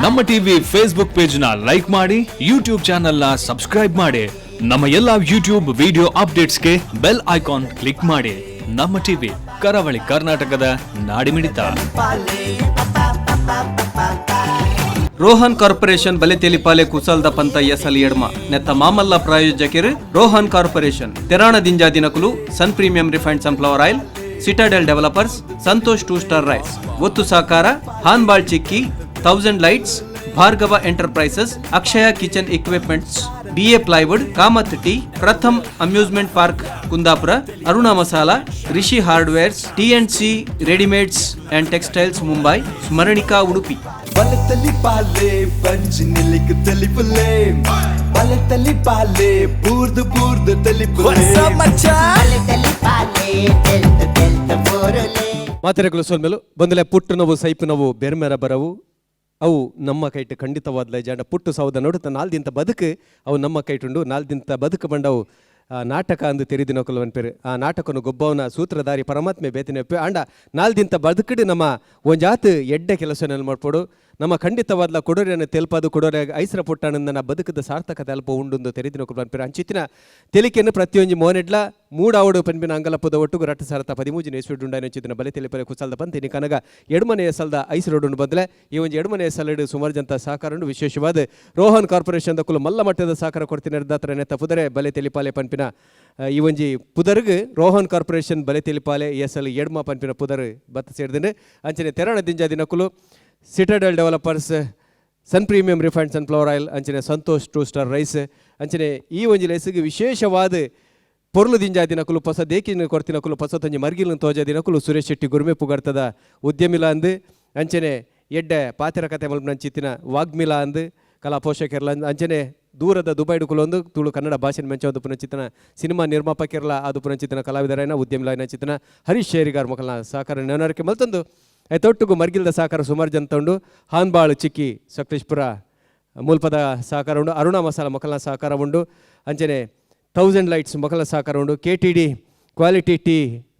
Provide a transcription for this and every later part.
ನಮ್ಮ TV Facebook page ನ like ಮಾಡಿ, ಯೂಟ್ಯೂಬ್ ಚಾನೆಲ್ ನ ಸಬ್ಸ್ಕ್ರೈಬ್ ಮಾಡಿ. ನಮ್ಮ ಎಲ್ಲಾ ಯೂಟ್ಯೂಬ್ ವಿಡಿಯೋ ಅಪ್ಡೇಟ್ಸ್ಗೆ ಬೆಲ್ ಐಕಾನ್ ಕ್ಲಿಕ್ ಮಾಡಿ. ನಮ್ಮ ಟಿವಿ, ಕರಾವಳಿ ಕರ್ನಾಟಕದ ನಾಡಿಮಿಡಿತ. ರೋಹನ್ ಕಾರ್ಪೊರೇಷನ್ ಬಲೆತೆಲಿಪಾಲೆ ಕುಸಲ್ದ ಪಂತ ಎಸಲ್ ಎಡ್ಮ ನೆತ್ತ ಮಾಮಲ್ಲ ಪ್ರಾಯೋಜಕರು ರೋಹನ್ ಕಾರ್ಪೊರೇಷನ್, ತೆರಾಣ ದಿಂಜಾ ದಿನಕುಲು, Sun Premium refined sunflower oil, Citadel Developers, Santosh Two Star rice. ಒತ್ತು ಸಾಕಾರ ಹಾನ್ಬಾಳ್ ಚಿಕ್ಕಿ, Thousand Lights, Bhargava Enterprises, Akshaya Kitchen Equipments, BA Plywood, Kamath Tea, Pratham Amusement Park Kundapura, Aruna Masala, Rishi Hardwares, T and C Readymades and Textiles Mumbai, Smaranika Udupi. ಬಲತಲಿ ಪಾಲೆ ಬಂಜಿ ನಿಲಿಕ್ ತೆಲಿಪುಲೆ, ಬಲತಲಿ ಪಾಲೆ ಬೂರ್ದು ಬೂರ್ದು ತೆಲಿಪುಲೆ. ಮಾತೆರೆಗಳು ಸೊಲ್ಮೆಲು ಬಂದಲೆ. ಪುಟ್ಟು ನೋವು ಸೈಪು ನೋವು ಬೆರ್ಮೆರ ಬರವು, ಅವು ನಮ್ಮ ಕೈಟ್ ಖಂಡಿತವಾದ ಜಾಂಡ. ಪುಟ್ಟು ಸೌದ ನೋಡುತ್ತ ನಾಲ್ದಿಂತ ಬದುಕು ಅವು ನಮ್ಮ ಕೈಟುಂಡು. ನಾಲ್ದಿಂತ ಬದುಕು ಬಂಡವು ಆ, ನಾಟಕ ಅಂದು ತೆರಿದಿನಕುಲು ಪೇರು. ಆ ನಾಟಕನು ಗೊಬ್ಬವನ ಸೂತ್ರಧಾರಿ ಪರಮಾತ್ಮೆ ಬೇತಿನೆಪ್ಪೆ. ಆಂಡ ನಾಲ್ದಿಂತ ಬದುಕಿಡು ನಮ್ಮ ಒಂಜಾತ್ ಎಡ್ಡೆ ಕೆಲಸನ ಮಾಡ್ಪೋಡು. ನಮ್ಮ ಖಂಡಿತವಾದ್ಲ ಕೊಡೋರಿಯನ್ನು ತೆಲ್ಪಾದು ಕೊಡೋರೆ ಐಸರ ಪುಟ್ಟಣಂದನ ಬದುಕದ ಸಾರ್ಥಕತೆ ಅಲ್ಪ ಉಂಡುಂದು ತೆರಿದಿನಕುಲು ಪನ್ಪೇರು. ಅಂಚಿತ್ತಿನ ತೆಲಿಕೆಯನ್ನು ಪ್ರತಿಯೊಂಜಿ ಮೋನೆಡ್ಲ ಮೂಡಾವಡು ಪನ್ಪಿನ ಅಂಗಲಪ್ಪದ ಒಟ್ಟುಗು 2013ನೇ ಇಸ್ವಿಡುಂಡಾಯಿನ ಚಿತ್ತಿನ ಬಲೆ ತೆಲಿಪರೆ ಕುಸಲ್ದ ಪಂತ ಇನಿ ಕನಗ ಎಡ್ಮನೆ ಎಸಲ್ದ ಐಸ್ ರೋಡ್ ಬದಲೆ. ಈ ಒಂಜಿ ಎಡ್ಮನೆ ಎಸಲಡು ಸುಮಾರು ಜಂತ ಸಹಕಾರ ಉಂಡು. ವಿಶೇಷವಾದ ರೋಹನ್ ಕಾರ್ಪೊರೇಷನ್ ದಕುಲು ಮಲ್ಲ ಮಟ್ಟದ ಸಹಕಾರ ಕೊಡ್ತೀನಿ. ನೆತ್ತ ಪುದರೆ ಬಲೆ ತೆಲಿಪಾಲೆ ಪನ್ಪಿನ ಈ ಒಂಜಿ ಪುದರ್ಗ್ ರೋಹನ್ ಕಾರ್ಪೊರೇಷನ್ ಬಲೆ ತೆಲಿಪಾಲೆ ಎಸಲ್ ಎಡ್ಮ ಪನ್ಪಿನ ಪುದರ್ ಬತ್ತ ಸೇರ್ದಿಂಡು. ಅಂಚನೆ ತೆರಣ ದಿಂಜ ದಿನಕುಲು, Citadel Developers, Sun Premium refined sunflower oil, ಅಂಚನೆ ಸಂತೋಷ್ ಟೂ ಸ್ಟಾರ್ ರೈಸ್. ಅಂಚನೆ ಈ ಒಂಜಿ ಲೇಸಿಗೆ ವಿಶೇಷವಾದ ಪೊರ್ಲು ದಿಂಜಾ ದಿನಕುಲು, ಹೊಸ ದೇಕಿನ ಕೊರ್ತಿನಕುಲು, ಹೊಸ ಮರ್ಗಿಲ್ನ ತೋಜ ದಿನಕುಲು ಸುರೇಶ್ ಶೆಟ್ಟಿ ಗುರ್ಮೆ ಪುಗರ್ತದ ಉದ್ಯಮಿಲ ಅಂದು, ಅಂಚನೆ ಎಡ್ಡೆ ಪಾತೆರ ಕತೆ ಮಲ್ಪನಂಚಿತ್ತಿನ ವಾಗ್ಮಿಲ ಅಂದು, ಕಲಾ ಪೋಷಕರ್ಲ ಅಂದ್, ಅಂಚನೆ ದೂರದ ದುಬೈಡು ಕುಲೊಂದು ತುಳು ಕನ್ನಡ ಭಾಷೆ ಮೆಂಚ ಪುನಚಿತನ ಸಿನಿಮಾ ನಿರ್ಮಾಪಕಿರ್ಲ ಅದು ಪುನಚಿತನ ಕಲಾವಿದರೈನ ಉದ್ಯಮಿಲಾಯಿನ ಚಿತನ ಹರೀಶ್ ಶೇರಿಗಾರ್ ಮೊಕಲ್ನ ಸಹಕಾರ ನೆನವರಿಕೆ ಮಲ್ತೊಂದು, ಐತೊಟ್ಟುಗು ಮರ್ಗಿಲ್ದ ಸಹಕಾರ ಸುಮಾರು ಜನ ಉಂಡು. ಹಾನ್ಬಾಳು ಚಿಕ್ಕಿ ಸಕಲೇಶ್ಪುರ ಮೂಲ್ಪದ ಸಹಕಾರ ಉಂಡು. ಅರುಣ ಮಸಾಲ ಮೊಕಲ್ನ ಸಹಕಾರ ಉಂಡು. ಅಂಚನೆ ಥೌಸಂಡ್ ಲೈಟ್ಸ್ ಮೊಕಲ ಸಹಕಾರ ಉಂಡು. ಕೆಟಿಡಿ ಕ್ವಾಲಿಟಿ ಟೀ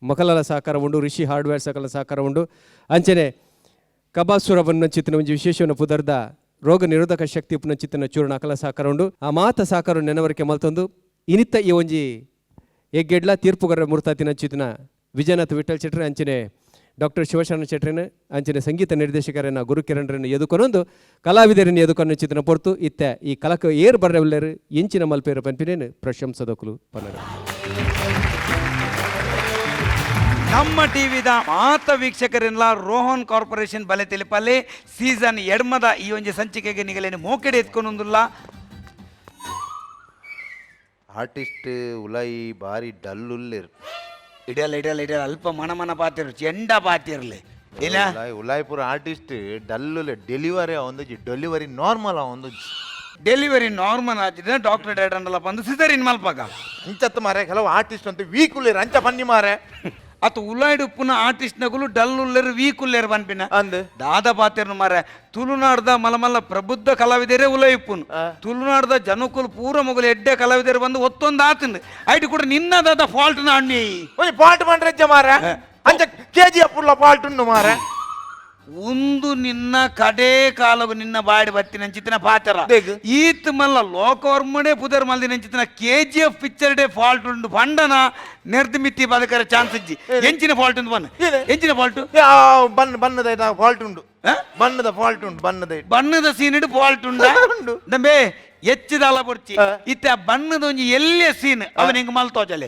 ಮೊಕಲಲ ಸಹಕಾರ ಉಂಡು. ರಿಷಿ ಹಾರ್ಡ್ವೇರ್ ಸಕಲ ಸಹಕಾರ ಉಂಡು. ಅಂಚನೆ ಕಬಾಸುರ ಚಿತ್ತಿನ ಒಂಜಿ ವಿಶೇಷವನ್ನು ಪುದರ್ದ ರೋಗ ನಿರೋಧಕ ಶಕ್ತಿ ಉಪ್ಪುನ ಚಿತ್ತನ ಚೂರ್ಣ ಅಕಲ ಸಹಕಾರ ಉಂಡು. ಆ ಮಾತ ಸಹಕಾರ ನೆನವರಿಕೆ ಮಲ್ತೊಂದು ಇನಿತ್ತ ಈ ಒಂಜಿ ಎಗ್ಗೆಡ್ಲ ತೀರ್ಪುಗರ ಮುರ್ತಾತಿನ ಚಿತ್ತಿನ ವಿಜಯನಾಥ್ ವಿಠಲ್ ಶೆಟ್ರೆ, ಅಂಚನೆ ಡಾಕ್ಟರ್ ಶಿವಶರಣ ಶೆಟ್ರನ, ಅಂಚನೆ ಸಂಗೀತ ನಿರ್ದೇಶಕರನ್ನ ಗುರುಕಿರಣ್ರನ್ನ ಎದುಕೊನೊಂದು ಕಲಾವಿದರನ್ನ ಎದುಕೊನ್ನ ಚಿತ್ತಿನ ಪೊರ್ತು. ಇತ್ತೆ ಈ ಕಲಕ ಏರ್ ಬರ್ರೆವಲ್ಲೇರು, ಎಂಚಿನ ಮಲ್ಪೇರು ಪನ್ಪಿನೇನು ಪ್ರಶಂಸದಕುಲು ಪನ್ನರು. ನಮ್ಮ ಟಿವಿದ ಮಾತ ವೀಕ್ಷಕರೆಲ್ಲ ರೋಹನ್ ಕಾರ್ಪೊರೇಷನ್ ಬಲೆ ತಿಳಿಪಲ್ಲಿ ಸೀಸನ್ ಎಡ್ಮದ ಈ ಒಂಜಿ ಸಂಚಿಕೆಗೆ ನಿಗಲೇನು ಮೋಕೆಡೆ ಎತ್ಕೊಂಡೊಂದುಲ್ಲ. ಆರ್ಟಿಸ್ಟ್ ಉಲಾಯಿ ಬಾರಿ ಡಲ್ ಉಲ್ಲೇರು. ಇಡಲ್ಲ ಇಡಲ್ಲ ಇಡಲ್ಲ, ಅಲ್ಪ ಮನ ಮನ ಪಾತಿರು, ಚೆಂಡ ಪಾತಿರ್ಲಿ ಇಲ್ಲ. ಉಲಾಯಿ ಉಲಾಯಿ ಪೂರ ಆರ್ಟಿಸ್ಟ್ ಡಲ್ ಉಲ್ಲೆ. ಡೆಲಿವರಿ ಒಂದೊಂಜಿ ಡೆಲಿವರಿ ನಾರ್ಮಲ್ ಒಂದೊಂಜಿ. ಡೆಲಿವರಿ ನಾರ್ಮಲ್ ಆತಿದ್ರೆ ಡಾಕ್ಟರ್ ಡೇಟ್ ಅಂಡಲ್ಲ ಬಂದು ಸಿಸರಿನ್ ಮಲ್ಪಾಗ. ಅಂಚತ್ ಮಾರೆ, ಕೆಲವು ಆರ್ಟಿಸ್ಟ್ ಅಂತ ವೀಕ್ ಉಲ್ಲೇರು, ಅಂಚ ಬನ್ನಿ ಮಾರೆ. ಅತ ಉಲಾಯ್ಡು ಉಪ್ಪುನ ಆರ್ಟಿಸ್ಟ್ ನಗುಲು ಡಲ್ ಉಲ್ಲೇರು, ವೀಕ್ ಉಲ್ಲೇರು ಪನ್ಪಿನ. ಅಂದ್. ದಾದ ಪಾತೆರ್ನು ಮಾರೆ, ತುಳುನಾಡ್ದ ಮಲಮಲ್ಲ ಪ್ರಬುದ್ಧ ಕಲಾವಿದರೇ ಉಲೈ ಉಪ್ಪುನು. ತುಳುನಾಡ್ದ ಜನಕುಲು ಪೂರ ಮೊಗಲು ಎಡ್ಡೆ ಕಲಾವಿದರು ಬಂದು ಒತ್ತೊಂದು ಆತಂದು ಐಟ್ ಕೂಡ ನಿನ್ನದಾದ ಫಾಲ್ಟ್ ನ ಅಣ್ಣಿ. ಒಂಜಿ ಫಾಲ್ಟ್ ಪಂಡ್ರೆಜ್ಜ ಮಾರೆ, ಅಂಚ ಕೆಜಿ ಅಪ್ಪುಲ್ಲ ಫಾಲ್ಟ್ ಉಂಡು ಮಾರೆ. ಒಂದು ನಿನ್ನ ಕಡೇ ಕಾಲಗು ನಿನ್ನ ಬಾಡಿ ಬತ್ತಿನಂಚಿತ್ತಿನ ಪಾತೆರ. ದೇಗ್? ಈತ್ ಮಲ್ಲ ಲೋಕವರ್ಮಡೆ ಪುದರ್ ಮಲ್ದಿನಂಚಿತ್ತಿನ ಕೆಜಿಎಫ್ ಪಿಕ್ಚರ್ ಡೇ ಫಾಲ್ಟ್ ಉಂಡು ಪಂಡನ ನೆರ್ದು ಮಿತ್ತಿ ಬದಕರ ಚಾನ್ಸ್ ಇಜ್ಜಿ. ಎಂಚಿನ ಫಾಲ್ಟ್ ಉಂಡು ಬನ್ನ. ಏನೆ? ಎಂಚಿನ ಫಾಲ್ಟ್? ಏ, ಆ ಬಣ್ಣ ಬಣ್ಣದ ಫಾಲ್ಟ್ ಉಂಡು. ಆ? ಬಣ್ಣದ ಫಾಲ್ಟ್ ಉಂಡು, ಬಣ್ಣದ. ಬಣ್ಣದ ಸೀನ್ ಫಾಲ್ಟ್ ಉಂಡ? ಉಂಡು. ದಂಬೆ ಹೆಚ್ಚಿದಾಲ ಬೊರ್ಚಿ. ಇತ್ತೆ ಆ ಬಣ್ಣದ ಒಂಜಿ ಎಲ್ಲೆ ಸೀನ್ ಅವನ ಹಿಂಗ ಮಲ್ತೋಜಲೆ.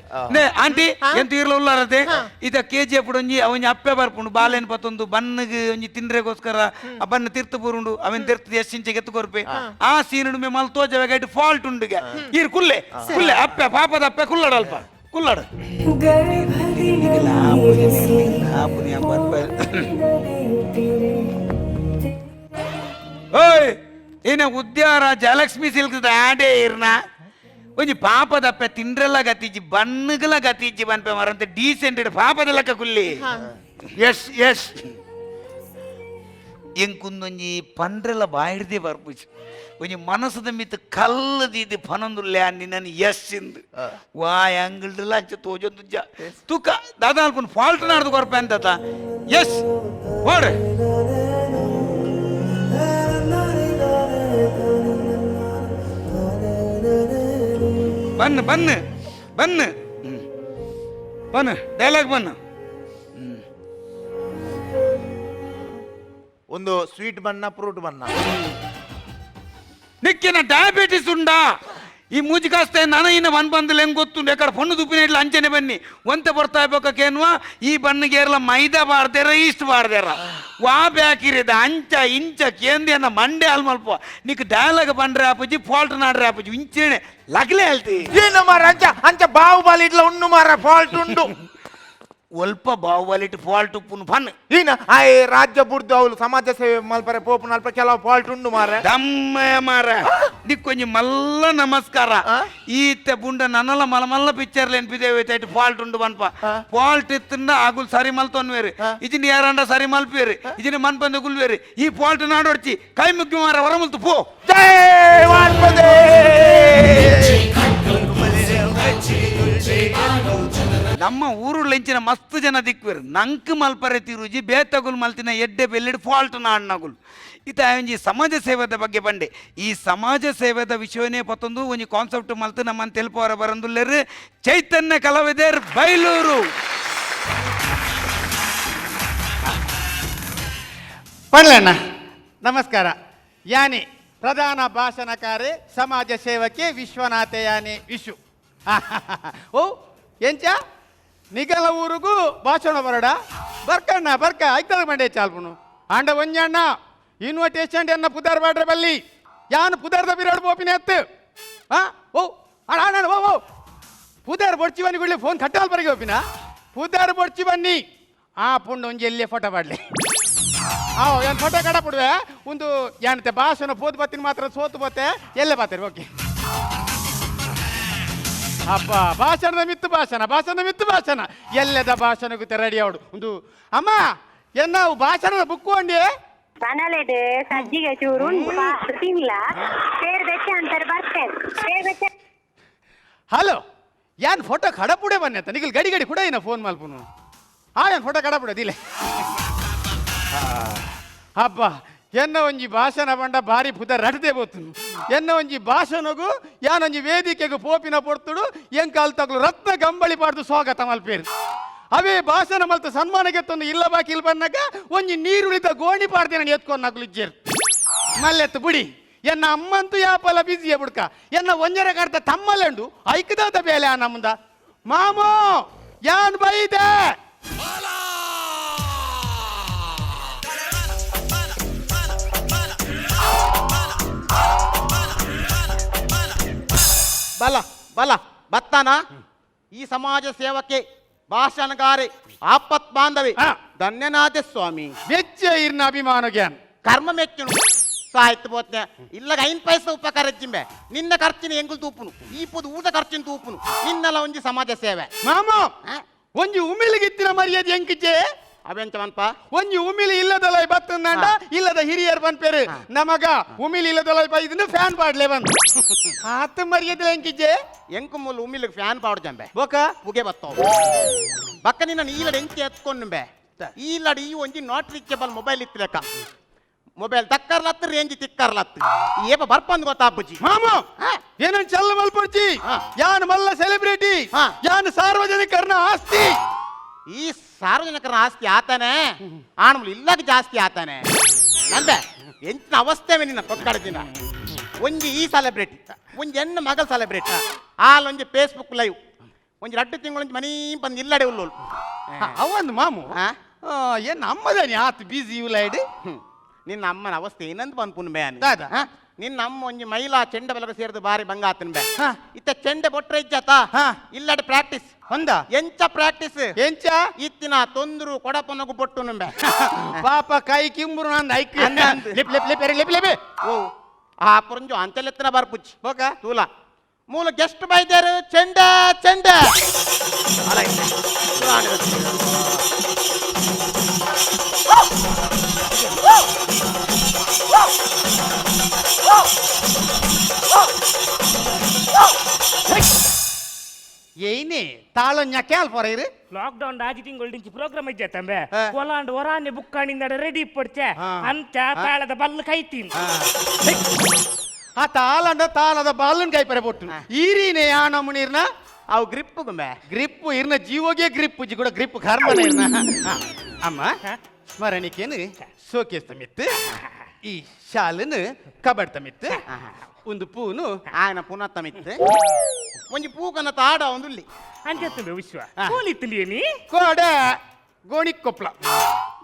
ಆಂಟಿ, ಎಂತ ಇರ್ಲ ಉಲ್ಲಾರತೆ? ಇತ್ತ ಕೆಜಿಎಫ್ ಒಂಜಿ ಅವನ್ ಅಪ್ಪೆ ಬರ್ಪುಂಡು, ಬಾಲೆನ್ ಪತ್ತೊಂದು ಬಣ್ಣಗ್ ಒಂಜಿ ತಿಂಡ್ರೆಗೋಸ್ಕರ. ಆ ಬಣ್ಣ ತಿರ್ತು ಪೂರುಂಡು, ಅವನ್ ತಿರ್ತು ಎಷ್ಟಿಂಚೆ ಎತ್ತು ಕೊರ್ಪೆ. ಆ ಸೀನ್ ಮೇ ಮಲ್ತೋಜ ಫಾಲ್ಟ್ ಉಂಡುಗೆ. ಈರ್ ಕುಲ್ಲೆ ಕುಲ್ಲೆ, ಅಪ್ಪೆ ಪಾಪದ ಅಪ್ಪೆ ಕುಲ್ಲಡ, ಅಲ್ಪ ಕುಲ್ಲಡ. ಓಯ್, ಏನ ಉದ್ಯಾರ ಜಯಲಕ್ಷ್ಮಿ ಸಿಲ್ಕ್ ಆಡೇ ಇರ್ನ ಒಂಜಿ ಪಾಪದಪ್ಪೆ ತಿಂಡ್ರೆಲ್ಲ ಗತಿಜಿ, ಬಣ್ಣಗಲ ಗತಿಜಿ ಬನ್ಪೆ ಮರಂತೆ. ಡೀಸೆಂಟ್ ಪಾಪದ ಲೆಕ್ಕ ಕುಲ್ಲಿ. S S, ಎಂಕುಂದೊಂಜಿ ಪಂಡ್ರೆಲ್ಲ ಬಾಯಿಡ್ದೆ ಬರ್ಪುಜಿ. ಒಂಜಿ ಮನಸ್ಸದ ಮಿತ್ ಕಲ್ಲು ದೀದಿ ಪನೊಂದುಲ್ಲೆ ನಿನ್ನನ್ನು ಎಸ್ ಇಂದು ವಾ ಅಂಗಿಲ್ಡ್ಲ ಅಂಚ ತೋಜೊಂದುಜ್ಜ ತೂಕ. ದಾದಾ, ಅಲ್ಪ ಫಾಲ್ಟ್ ನಾಡ್ದು ಕೊರ್ಪೆ ಅಂತ. ಎಸ್, ಓಡ್ರೆ. ಬನ್ ಬನ್ ಬನ್ ಬನ್ ಡೈಲಾಗ್ ಬನ್. ಒಂದು ಸ್ವೀಟ್ ಬಣ್ಣ ಫ್ರೂಟ್ ಬಣ್ಣ. ನಿಕ್ಕಿನ ಡಯಾಬಿಟಿಸ್ ಉಂಡಾ? ಈ ಮೂಜಿಕಾಸ್ತೆ ನನ ಇನ್ನ ಒನ್ ಬಂದಲ್ಲ ಹೆಂಗ್ ಗೊತ್ತುಂಡು? ಎಕಡೆ ಪೊಣ್ಣು ದುಪ್ಪಿನ ಇಡ್ಲ ಅಂಚನೆ ಬನ್ನಿ ಒಂತೆ ಬರ್ತಾ ಇರ್ಬೇಕೇನ್ವಾ? ಈ ಬಣ್ಣಿಗೇರ್ಲ ಮೈದಾ ಬಾರ್ದೇರ, ಈಸ್ಟ್ ಬಾರ್ದೇರ, ವಾ ಬ್ಯಾಕಿರಿದ ಅಂಚ ಇಂಚ ಕೇಂದ್ಯನ ಮಂಡೆ ಅಲ್ಮಲ್ಪ. ನಿಕ್ ಡೈಲಾಗ್ ಬಂಡ್ರೆ ಆಪುಜಿ, ಫಾಲ್ಟ್ ನಾಡ್ರೆ ಆಪುಜಿ, ಇಂಚೇನೆ ಲಗ್ಲೆ ಹೇಳ್ತಿ. ಏನು ಮಾರ, ಅಂಚ ಅಂಚ ಬಾಹುಬಲಿ ಇಡ್ಲ ಉಂಡು ಮಾರ, ಫಾಲ್ಟ್ ಉಂಡು. ಒಲ್ಪ ಬಾಹುಬಲಿಟ್ ಫಾಲ್ಟ್ ಉಪ್ಪುನು ಫನ್. ಈನ ಆ ರಾಜ್ಯ ಬುಡ್ದು ಅವಳು ಸಮಾಜ ಸೇವೆ ಮಲ್ಪರೆ ಪೋಪುನ ಅಲ್ಪ ಕೆಲವು ಫಾಲ್ಟ್ ಉಂಡು ಮಾರ. ದಮ್ಮ ಮಾರ, ನಿಕ್ಕೊಂಜಿ ಮಲ್ಲ ನಮಸ್ಕಾರ. ಈತ ಬುಂಡ ನನಲ ಮಲ ಮಲ್ಲ ಪಿಕ್ಚರ್ ನೆನ್ಪಿದೇವೆ ಫಾಲ್ಟ್ ಉಂಡು ಪನ್ಪ. ಫಾಲ್ಟ್ ಇತ್ತಂಡ ಆಗುಲ್ ಸರಿ ಮಲ್ತೊನ್ವೇರು, ಇಜಿನ ಯಾರಂಡ ಸರಿ ಮಲ್ಪೇರು, ಇಜಿನ ಮನ್ಪಂದ ಗುಲ್ವೇರು. ಈ ಫಾಲ್ಟ್ ನಾಡೊಡ್ಚಿ ಕೈ ಮುಗ್ಗಿ ಮಾರ, ಹೊರಮಲ್ತು ಪೋ. ಜೈ ವಾಲ್ಪದೇ. ನಮ್ಮ ಊರುಳ್ಳೆಂಚಿನ ಮಸ್ತ್ ಜನ ದಿಕ್ವೇರು ನಂಕ್ ಮಲ್ಪರೆ ತಿರುಜಿ ಬೇತಗುಲ್ ಮಲ್ತಿನ ಎಡ್ಡೆ ಬೆಲ್ಲಿಡ್ ಫಾಲ್ಟ್ ನಾಡ್ನಗುಲ್. ಇತ ಒಂಜಿ ಸಮಾಜ ಸೇವೆದ ಬಗ್ಗೆ ಬಂಡೆ. ಈ ಸಮಾಜ ಸೇವೆದ ವಿಷಯನೇ ಪತ್ತೊಂದು ಒಂಜಿ ಕಾನ್ಸೆಪ್ಟ್ ಮಲ್ತು ನಮ್ಮನ್ನು ತೆಲ್ಪವರ ಬರಂದುಲ್ಲೆರ್ ಚೈತನ್ಯ ಕಲಾವಿದರ್ ಬೈಲೂರು. ಪಡ್ಲಣ್ಣ ನಮಸ್ಕಾರ. ಯಾನಿ ಪ್ರಧಾನ ಭಾಷಣಕಾರಿ ಸಮಾಜ ಸೇವಕಿ ವಿಶ್ವನಾಥ ಯಾನಿ ವಿಶು. ಓ ಎಂಚ ನಿಗಲ ಊರಿಗೂ ಭಾಷಣ ಬರಡ ಬರ್ಕಣ್ಣ ಬರ್ಕ ಐತದ ಮಂಡೆ ಚಾಲ್ಪುನು ಆಂಡ ಒಂಜಣ್ಣ ಇನ್ವಿಟೇಷನ್ ಎನ್ನ ಪುದಾರ್ ಬಾಡ್ರೆ ಬಲ್ಲಿ ಯಾನು ಪುದಾರ್ದ ಬಿರಾಡ್ ಬೋಪಿನ ಎತ್ತು. ಆ ಓ ಅಣ್ಣ ಅಣ್ಣ ಓ ಓ ಪುದಾರ್ ಬೊಡ್ಚಿ ಬನ್ನಿ ಗುಳ್ಳಿ ಫೋನ್ ಕಟ್ಟಾಲ್ ಬರಿಗೆ ಹೋಪಿನ ಪುದಾರ್ ಬೊಡ್ಚಿ ಬನ್ನಿ. ಆ ಪುಂಡು ಒಂಜಿ ಎಲ್ಲೇ ಫೋಟೋ ಬಾಡ್ಲಿ. ಆ ಏನು ಫೋಟೋ ಕಡ ಬಿಡುವೆ ಒಂದು ಏನಂತೆ ಭಾಷಣ ಪೋದು ಬತ್ತೀನಿ ಮಾತ್ರ ಸೋತು ಬತ್ತೆ ಎಲ್ಲೇ ಬಾತಾರೆ. ಓಕೆ ಅಪ್ಪ ಭಾಷಣದ ಮಿತ್ತು ಭಾಷಣ, ಭಾಷಣದ ಮಿತ್ತು ಭಾಷಣ, ಎಲ್ಲದ ಭಾಷಣ ಗೊತ್ತೆ ರೆಡಿ ಅವಡು ಒಂದು ಅಮ್ಮ ಎನ್ನ ಭಾಷಣದ ಬುಕ್ ಅಂಡಿ ಬನಲೆಡ್ ಸಜ್ಜಿಗೆ ಚೂರು ಉಂಟು ತಿನ್ಲ ಪೇರ್ ಬೆಚ್ಚ ಅಂತಾರೆ ಬರ್ತೇನೆ ಪೇರ್ ಬೆಚ್ಚ. ಹಲೋ ಯಾನ್ ಫೋಟೋ ಕಡಪುಡೆ ಬನ್ನಿ ಅಂತ ನಿಗಲ್ ಗಡಿ ಗಡಿ ಕೂಡ ಏನ ಫೋನ್ ಮಲ್ಪುನು. ಆ ಏನ್ ಫೋಟೋ ಕಡಪುಡೆ ದಿಲೆ. ಅಬ್ಬ ಎನ್ನ ಒಂಜಿ ಭಾಷಣ ಬಂಡ ಭಾರಿ ಪುದ ರಡ್ದೆ ಬೋತುನು ಎನ್ನ ಒಂಜಿ ಭಾಷಣಗು ಯಾನೊಂಜಿ ವೇದಿಕೆಗು ಪೋಪಿನ ಪೊರ್ತುಡು ಎಂಕಾಲ್ ತಗ್ಲು ರತ್ನ ಗಂಬಳಿ ಪಾಡ್ದು ಸ್ವಾಗತ ಮಲ್ಪೇರು. ಅವೇ ಭಾಷಣ ಮಲ್ತ ಸನ್ಮಾನಕ್ಕೆ ಇಲ್ಲ ಬಾಕಿ ಇಲ್ಲಿ ಬಂದಾಗ ಒಂಜಿ ನೀರುಳಿದ ಗೋಣಿ ಪಾಡ್ದೆ ನಾನು ಎತ್ಕೊಂಡು ನಕಲು ಇಜ್ಜೇರು ಮಲ್ಲೆತ್ತು ಬುಡಿ. ಎನ್ನ ಅಮ್ಮಂತೂ ಯಾಪಲ ಬಿಸಿಯ ಬುಡ್ಕ ಎನ್ನ ಒಂಜರ ಕರ್ತ ತಮ್ಮಲೆಂಡು ಐಕದಾದ ಬೇಲೆ ಆ ನಮ್ಮದ ಮಾಮೋ ಯಾನ್ ಬೈದೆ. ಬಲ ಬಲ ಬತ್ತಾನ ಈ ಸಮಾಜ ಸೇವಕೆ ಭಾಷಣಗಾರೆ ಆಪತ್ ಬಾಂಧವಿ ಧನ್ಯನಾಥ ಸ್ವಾಮಿ. ಮೆಚ್ಚ ಇರ್ನ ಅಭಿಮಾನ ಗ್ಯಾನ್ ಕರ್ಮ ಮೆಚ್ಚುನು ಸಾಯ್ತು ಬೋತ್ನೆ ಇಲ್ಲ ಐನ್ ಪೈಸೆ ಉಪಕಾರ ಜಿಂಬೆ ನಿನ್ನ ಖರ್ಚಿನ ಎಂಗುಲ್ ತೂಪುನು ಈ ಪುದು ಊಟ ಖರ್ಚಿನ ತೂಪುನು ನಿನ್ನೆಲ್ಲ ಒಂಜಿ ಸಮಾಜ ಸೇವೆ. ಮಾಮ ಒಂಜಿ ಉಮಿಲಿಗಿತ್ತಿನ ಮರ್ಯಾದೆ ಎಂಕಿಚೆ ಅವೆಂಚವನ್ಪ ಒಂಜಿ ಉಮಿಲಿ ಇಲ್ಲದಲ ಬತ್ತಂದಾಂಡ ಇಲ್ಲದ ಹಿರಿಯರ್ ಪನ್ಪೇರು ನಮಗ ಉಮಿಲಿ ಇಲ್ಲದಲ ಇದನ್ನ ಫ್ಯಾನ್ ಪಾಡ್ಲೆ ಬಂದು ಆತ ಮರ್ಯಾದೆ ಎಂಕಿಚೆ. ಎಂಕು ಮೂಲ ಉಮಿಲಿಗೆ ಫ್ಯಾನ್ ಪಾಡು ಜಂಬೆ ಬೋಕ ಪುಗೆ ಬತ್ತೋ ಬಕ್ಕ ನಿನ್ನ ಈಲಡ್ ಎಂಚಿ ಎತ್ಕೊಂಡು ಈಲಡ್ ಈ ಒಂಜಿ not reachable mobile ಇತ್ತು ಲೆಕ್ಕ ಮೊಬೈಲ್ ತಕ್ಕರ್ಲತ್ತು ರೇಂಜ್ ತಿಕ್ಕರ್ಲತ್ತು ಏಪ ಬರ್ಪಂದ್ ಗೊತ್ತಾಪುಜಿ. ಮಾಮ ಏನನ್ ಚಲ್ಲ ಮಲ್ಪೊಡ್ಚಿ ಯಾನ್ ಮಲ್ಲ ಸೆಲೆಬ್ರಿಟಿ ಯಾನ್ ಸಾರ್ವಜನಿಕರನ ಆಸ್ತಿ. ಈ ಸಾರ್ವಜನಿಕರ ಆಸ್ತಿ ಆತಾನೆ ಆಣುಮುಲು ಇಲ್ಲಾಗ ಜಾಸ್ತಿ ಆತಾನೆ ನಂದೆ ಎಂಚಿನ ಅವಸ್ಥೆ ನಿನ್ನ ಕೊಕ್ಕಡ ದಿನ ಒಂಜಿ ಈ ಸೆಲೆಬ್ರಿಟಿ ಒಂಜಿ ಎಣ್ಣ ಮಗಲ್ ಸೆಲೆಬ್ರಿಟಿ ಆಲೊಂಜಿ ಫೇಸ್ಬುಕ್ ಲೈವ್ ಒಂಜಿ ರಡ್ಡು ತಿಂಗಳೊಂಜಿ ಮನೀ ಬಂದು ಇಲ್ಲಡೆ ಉಲ್ಲೋಲು. ಅವನ್ ಮಾಮು ಏನ್ ಅಮ್ಮದಾನಿ ಆತ್ ಬಿಸಿ ಇವ್ಲೈಡ್. ನಿನ್ನ ಅಮ್ಮನ ಅವಸ್ಥೆ ಏನಂತ ಬಂದು ಪುನ್ ಬೇ ದಾದ? ನಿನ್ನ ಅಮ್ಮ ಒಂಜಿ ಮಹಿಳಾ ಚೆಂಡ ಬಲಗ ಸೇರಿದು ಬಾರಿ ಬಂಗ ಆತನ್ ಬೇ ಇತ್ತ ಚೆಂಡೆ ಬೊಟ್ರೆ ಇಜ್ಜಾತ ಇಲ್ಲಡೆ ಪ್ರಾಕ್ಟೀಸ್ ಹೊಂದ ಎಂಚ ಪ್ರಾಕ್ಟೀಸ್ ಎಂಚ ಇತ್ತಿನ ತೊಂದರು ಕೊಡಪನಗು ಬೊಟ್ಟು ನಂಬೆ ಪಾಪ ಕೈ ಕಿಂಬುರು ನಾನು ಐಕ್ ಲಿಪ್ ಲಿಪ್ ಲಿಪ್ ಲಿಪ್ ಲಿಪ್ ಓ ಆ ಪುರಂಜು ಅಂಚಲೆತ್ತನ ಬರ್ಪುಚ್ಚಿ ಬೋಕ ತೂಲ ಮೂಲ ಗೆಸ್ಟ್ ಬೈದೇರು ಚೆಂಡೆ ಚೆಂಡೆ ಏನೇ ತಾಳ ನ್ಯಾಕ್ಯಾಲ್ ಪೊರೈರು ಲಾಕ್ಡೌನ್ ರಾಜಿ ತಿಂಗಳು ಪ್ರೋಗ್ರಾಮ್ ಇದ್ದೆ ತಂಬೆ ಕೊಲಾಂಡ್ ಹೊರಾನೆ ಬುಕ್ಕಾಣಿಂದ ರೆಡಿ ಪಡ್ಚೆ ಅಂಚ ತಾಳದ ಬಲ್ಲು ಕೈತೀನಿ. ಆ ತಾಲಂಡ ತಾಲದ ಬಾಲನ್ ಕೈಪರೆ ಪೊಟ್ಟು ಈರಿನೇ ಆ ನಮೂನಿ ಇರ್ನ ಅವು ಗ್ರಿಪ್ ಗುಂಬೆ. ಗ್ರಿಪ್ ಇರ್ನ ಜೀವೋಗೆ ಗ್ರಿಪ್ ಕೂಡ ಗ್ರಿಪ್ ಕರ್ಮನ ಇರ್ನ. ಅಮ್ಮ ಸ್ಮರಣಿಕೆನು ಸೋಕೇಸ್ ತಮಿತ್ತು, ಈ ಶಾಲನು ಕಬಡ್ ತಮಿತ್ತು, ಒಂದು ಪೂನು ಆಯನ ಪುನಃ ತಮಿತ್ತು, ಒಂಜಿ ಪೂಕನ ತಾಡ ಒಂದು ಇಲ್ಲಿ. ಅಂಚತ್ತುಂಬೆ ವಿಶ್ವ ಕೋಲಿತ್ತುಂಡಿಯೇ ನೀ? ಕೋಡೆ ಗೋಣಿ ಕೊಪ್ಲ.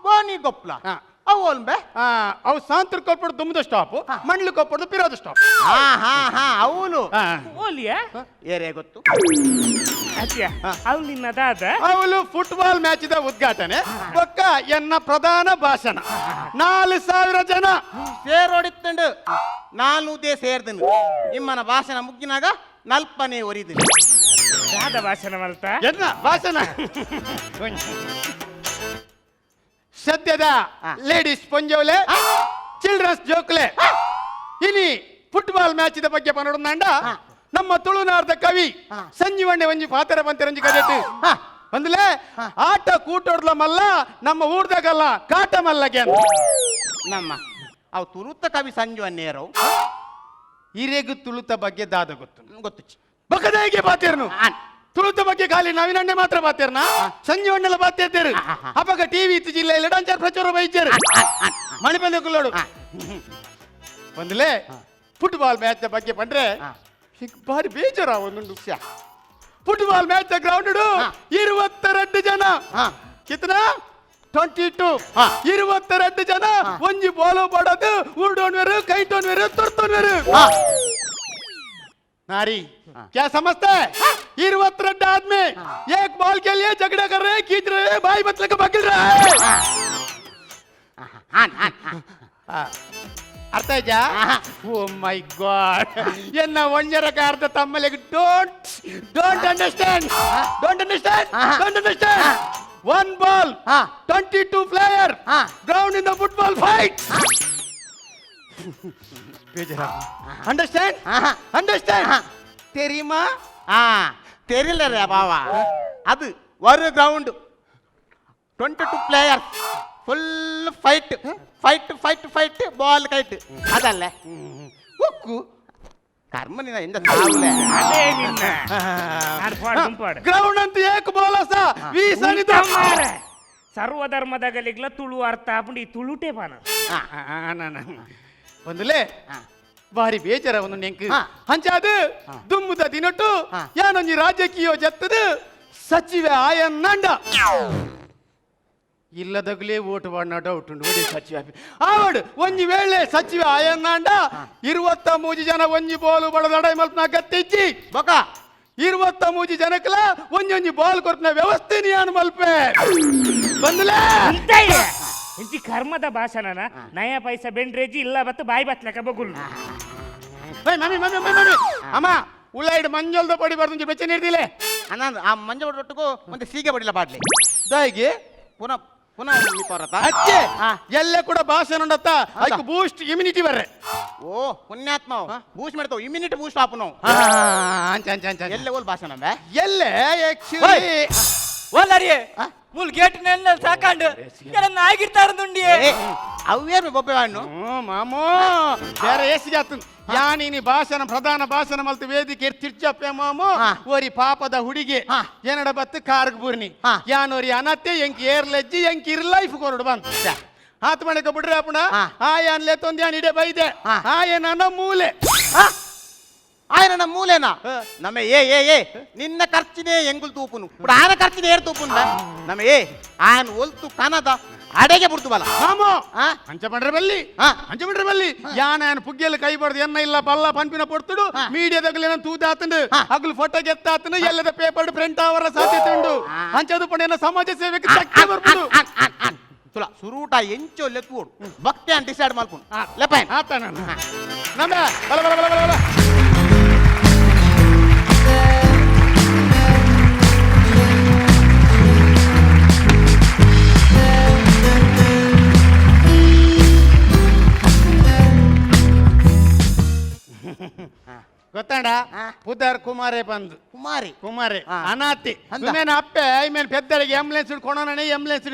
ಗೋಣಿ ಕೊಪ್ಲ? ಅವು ಅಲ್ಬೆ? ಅವು ಸಾಂತ್ರ ಕೊಪ್ಪಡ ದುಮ್ಮದ ಸ್ಟಾಪ್, ಮಂಡ್ಲು ಕೊಪ್ಪಡದು ಪಿರೋದ ಸ್ಟಾಪ್. ಹಾ ಹಾ ಹಾ ಅವನು ಓಲಿಯಾ ಏರೇ ಗೊತ್ತು. ಅವಳು ನಿನ್ನ ದಾದ? ಅವಳು ಫುಟ್ಬಾಲ್ ಮ್ಯಾಚ್ ಉದ್ಘಾಟನೆ ಬೊಕ್ಕ ಎನ್ನ ಪ್ರಧಾನ ಭಾಷಣ. 4000 ಜನ ಸೇರೋಡಿತ್ತಂಡು ನಾನೂದೇ ಸೇರ್ದನು. ನಿಮ್ಮನ ಭಾಷಣ ಮುಗ್ಗಿನಾಗ ನಲ್ಪನೆ ಒರಿದನು. ದಾದ ಭಾಷಣ ಮಲ್ತ? ಎನ್ನ ಭಾಷಣ ಸದ್ಯದ ಲೇಡೀಸ್ ಪೊಂಜೋಲೆ ಚಿಲ್ಡ್ರನ್ಸ್ ಜೋಕ್ಲೆ ಇನಿ ಫುಟ್ಬಾಲ್ ಮ್ಯಾಚ್ ಬಗ್ಗೆ ಪನೋಡಂಡ ನಮ್ಮ ತುಳುನಾಡ್ದ ಕವಿ ಸಂಜೀವಣ್ಣೆ ಒಂಜಿ ಪಾತರ ಬಂತೆರಂಜಿ ಕದೆಟ್ಟು ಒಂದ್ಲೆ ಆಟ ಕೂಟೋಡ್ಲ ಮಲ್ಲ ನಮ್ಮ ಊರ್ದಾಗಲ್ಲ ಕಾಟ ಮಲ್ಲಗೆ ಅಂತ. ನಮ್ಮ ಅವು ತುಳುತ ಕವಿ ಸಂಜೀವಣ್ಣೇರು ಹಿರೇಗು ತುಳುತ ಬಗ್ಗೆ ದಾದ ಗೊತ್ತು? ಗೊತ್ತು. ಬಕದಾಯಿಗೆ ಬಾತಿರ್ನು ತುಳುತ ಬಗ್ಗೆ ಖಾಲಿ ನವೀನಣ್ಣೆ ಮಾತ್ರ ಬಾತಿರ್ನ, ಸಂಜೀವಣ್ಣೆಲ್ಲ ಬಾತಿರ್ತೀರು. ಅಪಗ ಟಿವಿ ಇತ್ತು ಜಿಲ್ಲೆಯಲ್ಲಿ ಡಾಂಚಾರ್ ಪ್ರಚುರ ಬೈಚರು ಮಣಿಪಂದ ಕುಲ್ಲೋಡು ಒಂದ್ಲೆ ಫುಟ್ಬಾಲ್ ಮ್ಯಾಚ್ ಬಗ್ಗೆ ಬಂದ್ರೆ ಭಾರಿ ಬೇಜಾರ ಒಂದೊಂದು. ಫುಟ್ಬಾಲ್ ಮ್ಯಾಚ್ ಗ್ರೌಂಡ್ 22 ಜನ ಕಿತ್ನ 22 22 ಜನ ಒಂಜಿ ಬಾಲು ಬಡದು ಉರ್ಡೋನ್ವೇರು ಕೈಟೋನ್ವೇರು ತುರ್ತೋನ್ವೇರು. नारी क्या समझता है? 22 आदमी एक बॉल के लिए झगड़ा कर रहे हैं, खींच रहे हैं, भाई बतले को पकड़ रहा है. ಅರ್ಥ ಆಯ್ತಾ? ಓ ಮೈ ಗಾಡ್, ಎನ್ನ ಒಂಜರ ಅರ್ಧ ತಮ್ಮಲೆಗೆ don't don't understand, don't understand, don't understand. One ball 22 player ground in the football fight. Understand? Understand? தெரியுமா? தெரியல பாவா. அது ஒரு ground 22 player full fight fight fight fight ball kite ಅದಲ್ಲ ಉಕ್ಕು ಕರ್ಮ ನಿನ್ನ ಎಂದ ಸಾವುಲೆ. ಅದೇ ನಿನ್ನ ಗ್ರೌಂಡ್ ಅಂತ ಏಕ ಬಾಲಸ ವೀಸನಿದ ಸರ್ವಧರ್ಮದಗಲಿಗ್ಲ ತುಳು ಅರ್ಥ ಆಪುಂಡು ಈ ತುಳುಟೆ ಪಾನ. ಒಂದುಲೇ ಭಾರಿ ಬೇಜಾರ ಒಂದು ನೆಂಕ್ ಅಂಚಾದ ದುಮ್ಮುದ ದಿನಟ್ಟು ಯಾನೊಂಜಿ ರಾಜಕೀಯ ಜತ್ತದು ಸಚಿವೆ ಆಯನ್ನಂಡ ಇಲ್ಲದಗಲೇ ಓಟು ಬಾಡಿನ ಡೌಟ್ ಉಂಡು ಒಡಿ ಸಚಿವ ಆವಡು ಒಂಜಿ ವೇಳೆ ಸಚಿವ ಆಯನ್ನಾಂಡ 23 ಜನ ಒಂಜಿ ಬೋಲು ಬಡದಡ ಮಲ್ಪನ ಗತ್ತಿಜ್ಜಿ ಬೊಕ 23 ಜನಕ್ಲ ಒಂಜೊಂಜಿ ಬಾಲ್ ಕೊರ್ಪನ ವ್ಯವಸ್ಥೆ ಯಾನು ಮಲ್ಪೆ ಬಂದಲೇ ಇಂಚಿ ಕರ್ಮದ ಭಾಷಣನ ನಯ ಪೈಸಾ ಬೆಂಡ್ರೇಜಿ ಇಲ್ಲ ಬತ್ತು ಬಾಯಿ ಬತ್ಲಕ ಬಗುಲ್. ಮಮ್ಮಿ ಮಮ್ಮಿ ಮಮ್ಮಿ ಅಮ್ಮ ಉಳ್ಳಾಯಿಡ್ ಮಂಜಲ್ದ ಪೊಡಿ ಬರ್ದು ಬೆಚ್ಚ ನೀರ್ದಿಲೆ ಅನ್ನ ಆ ಮಂಜ ಒಟ್ಟಿಗೂ ಒಂದು ಸೀಗೆ ಬಡಿಲ ಬಾಡ್ಲಿ ದಾಯಿಗೆ ಪುನಃ ಪುನಃ ಅಚ್ಚೆ ಎಲ್ಲ ಕೂಡ ಭಾಷಣ ಉಂಡತ್ತ ಅದಕ್ಕೆ ಬೂಸ್ಟ್ ಇಮ್ಯುನಿಟಿ ಬರ್ರೆ. ಓ ಪುಣ್ಯಾತ್ಮ ಬೂಸ್ಟ್ ಮಾಡ್ತಾವ ಇಮ್ಯುನಿಟಿ ಬೂಸ್ಟ್ ಆಪುನು. ಅಂಚ ಅಂಚ ಅಂಚ ಎಲ್ಲ ಓಲ್ ಭಾಷಣ ಎಲ್ಲೆ ಆಕ್ಚುಲಿ ಓಲರಿಯೇ ಮುಲ್ ಗೇಟ್ ನೆಲ್ಲ ಸಾಕಂಡು ಎಲ್ಲ ಆಗಿರ್ತಾರಂದುಂಡಿಯೇ. ಅವೇನು ಬೊಬ್ಬೆ ಹಣ್ಣು ಮಾಮೋ ಬೇರೆ ಏಸಿಗೆ ಆತು ಯಾನಿನಿ ಭಾಷಣ ಪ್ರಧಾನ ಭಾಷಣ ಮಲ್ತು ವೇದಿಕೆ ತಿರ್ಚಪ್ಪೆ ಮಾಮು ಓರಿ ಪಾಪದ ಹುಡುಗಿ ಏನಡ ಬತ್ತು ಕಾರ್ಗ್ ಬೂರ್ನಿ ಯಾನೋರಿ ಅನತ್ತೆ ಎಂಕ್ ಏರ್ಲೆಜ್ಜಿ ಎಂಕ್ ಇರ್ ಲೈಫ್ ಕೊರಡು ಬಂತ ಆತ್ ಮಣಕ ಬಿಡ್ರೆ ಅಪ್ಪಣ ಆ ಯಾನ್ ಲೇತೊಂದು ಯಾನ್ ಇಡೆ ಬೈದೆ ಆ ಏನ ಮೂಲೆ ఆయన ಮೂಲೇನಾ ನಮ್ಮ ಏ ಏ ಏ ನಿನ್ನ ಖರ್ಚಿನೇ ಎಂಗುಲ್ ತೂಪುನು ఇప్పుడు ఆయన ಖರ್ಚಿನೇ ಏರ್ ತೂಪುನ್ ನಮ್ಮ ಏ ఆయన ಒಲ್ತು ಕನದ ಅಡೆಗೆ ಬಿಡ್ತು ಬಲ ಮಾಮೋ ಅಂಚ ಪಂಡ್ರೆ ಬಲ್ಲಿ ಅಂಚ ಪಂಡ್ರೆ ಬಲ್ಲಿ ಯಾನ ಯಾನ ಪುಗ್ಗೆಲ್ಲ ಕೈ ಬಡ್ದು ಎನ್ನ ಇಲ್ಲ ಬಲ್ಲ ಪಂಪಿನ ಪೊಡ್ತುಡು ಮೀಡಿಯಾದಗಲು ಏನ ತೂದಾತಂಡು ಹಗಲು ಫೋಟೋ ಗೆತ್ತಾತನು ಎಲ್ಲದ ಪೇಪರ್ ಪ್ರಿಂಟ್ ಅವರ ಸಾಧ್ಯತೆ ಉಂಡು ಅಂಚದು ಪಂಡ ಏನ ಸಮಾಜ ಸೇವೆಗೆ ಚಕ್ಕೆ ಬರ್ಪುಡು ತುಲ ಸುರೂಟ ಎಂಚೋ ಲೆಕ್ಕುವೋಡು ಭಕ್ತಿ ಅಂತ ಡಿಸೈಡ್ ಮಾಡ್ಕೊಂಡು ಲೆಪ್ಪ ಆತ ನಮ್ಮ ಬಲ ಬಲ ಬಲ ಬಲ ಬಲ ಗೊತ್ತಾಡ ಪುದರ್ ಕುಮಾರೇ ಬಂದು ಕುಮಾರಿ ಕುಮಾರಿ ಅನಾಥಿ ಇಮೇನ ಅಪ್ಪೆ ಐಮೇನ್ ಪೆದ್ದರಿಗೆ ಆಂಬುಲೆನ್ಸ್ ಕೊಣೋಣೆ ಆಂಬುಲೆನ್ಸ್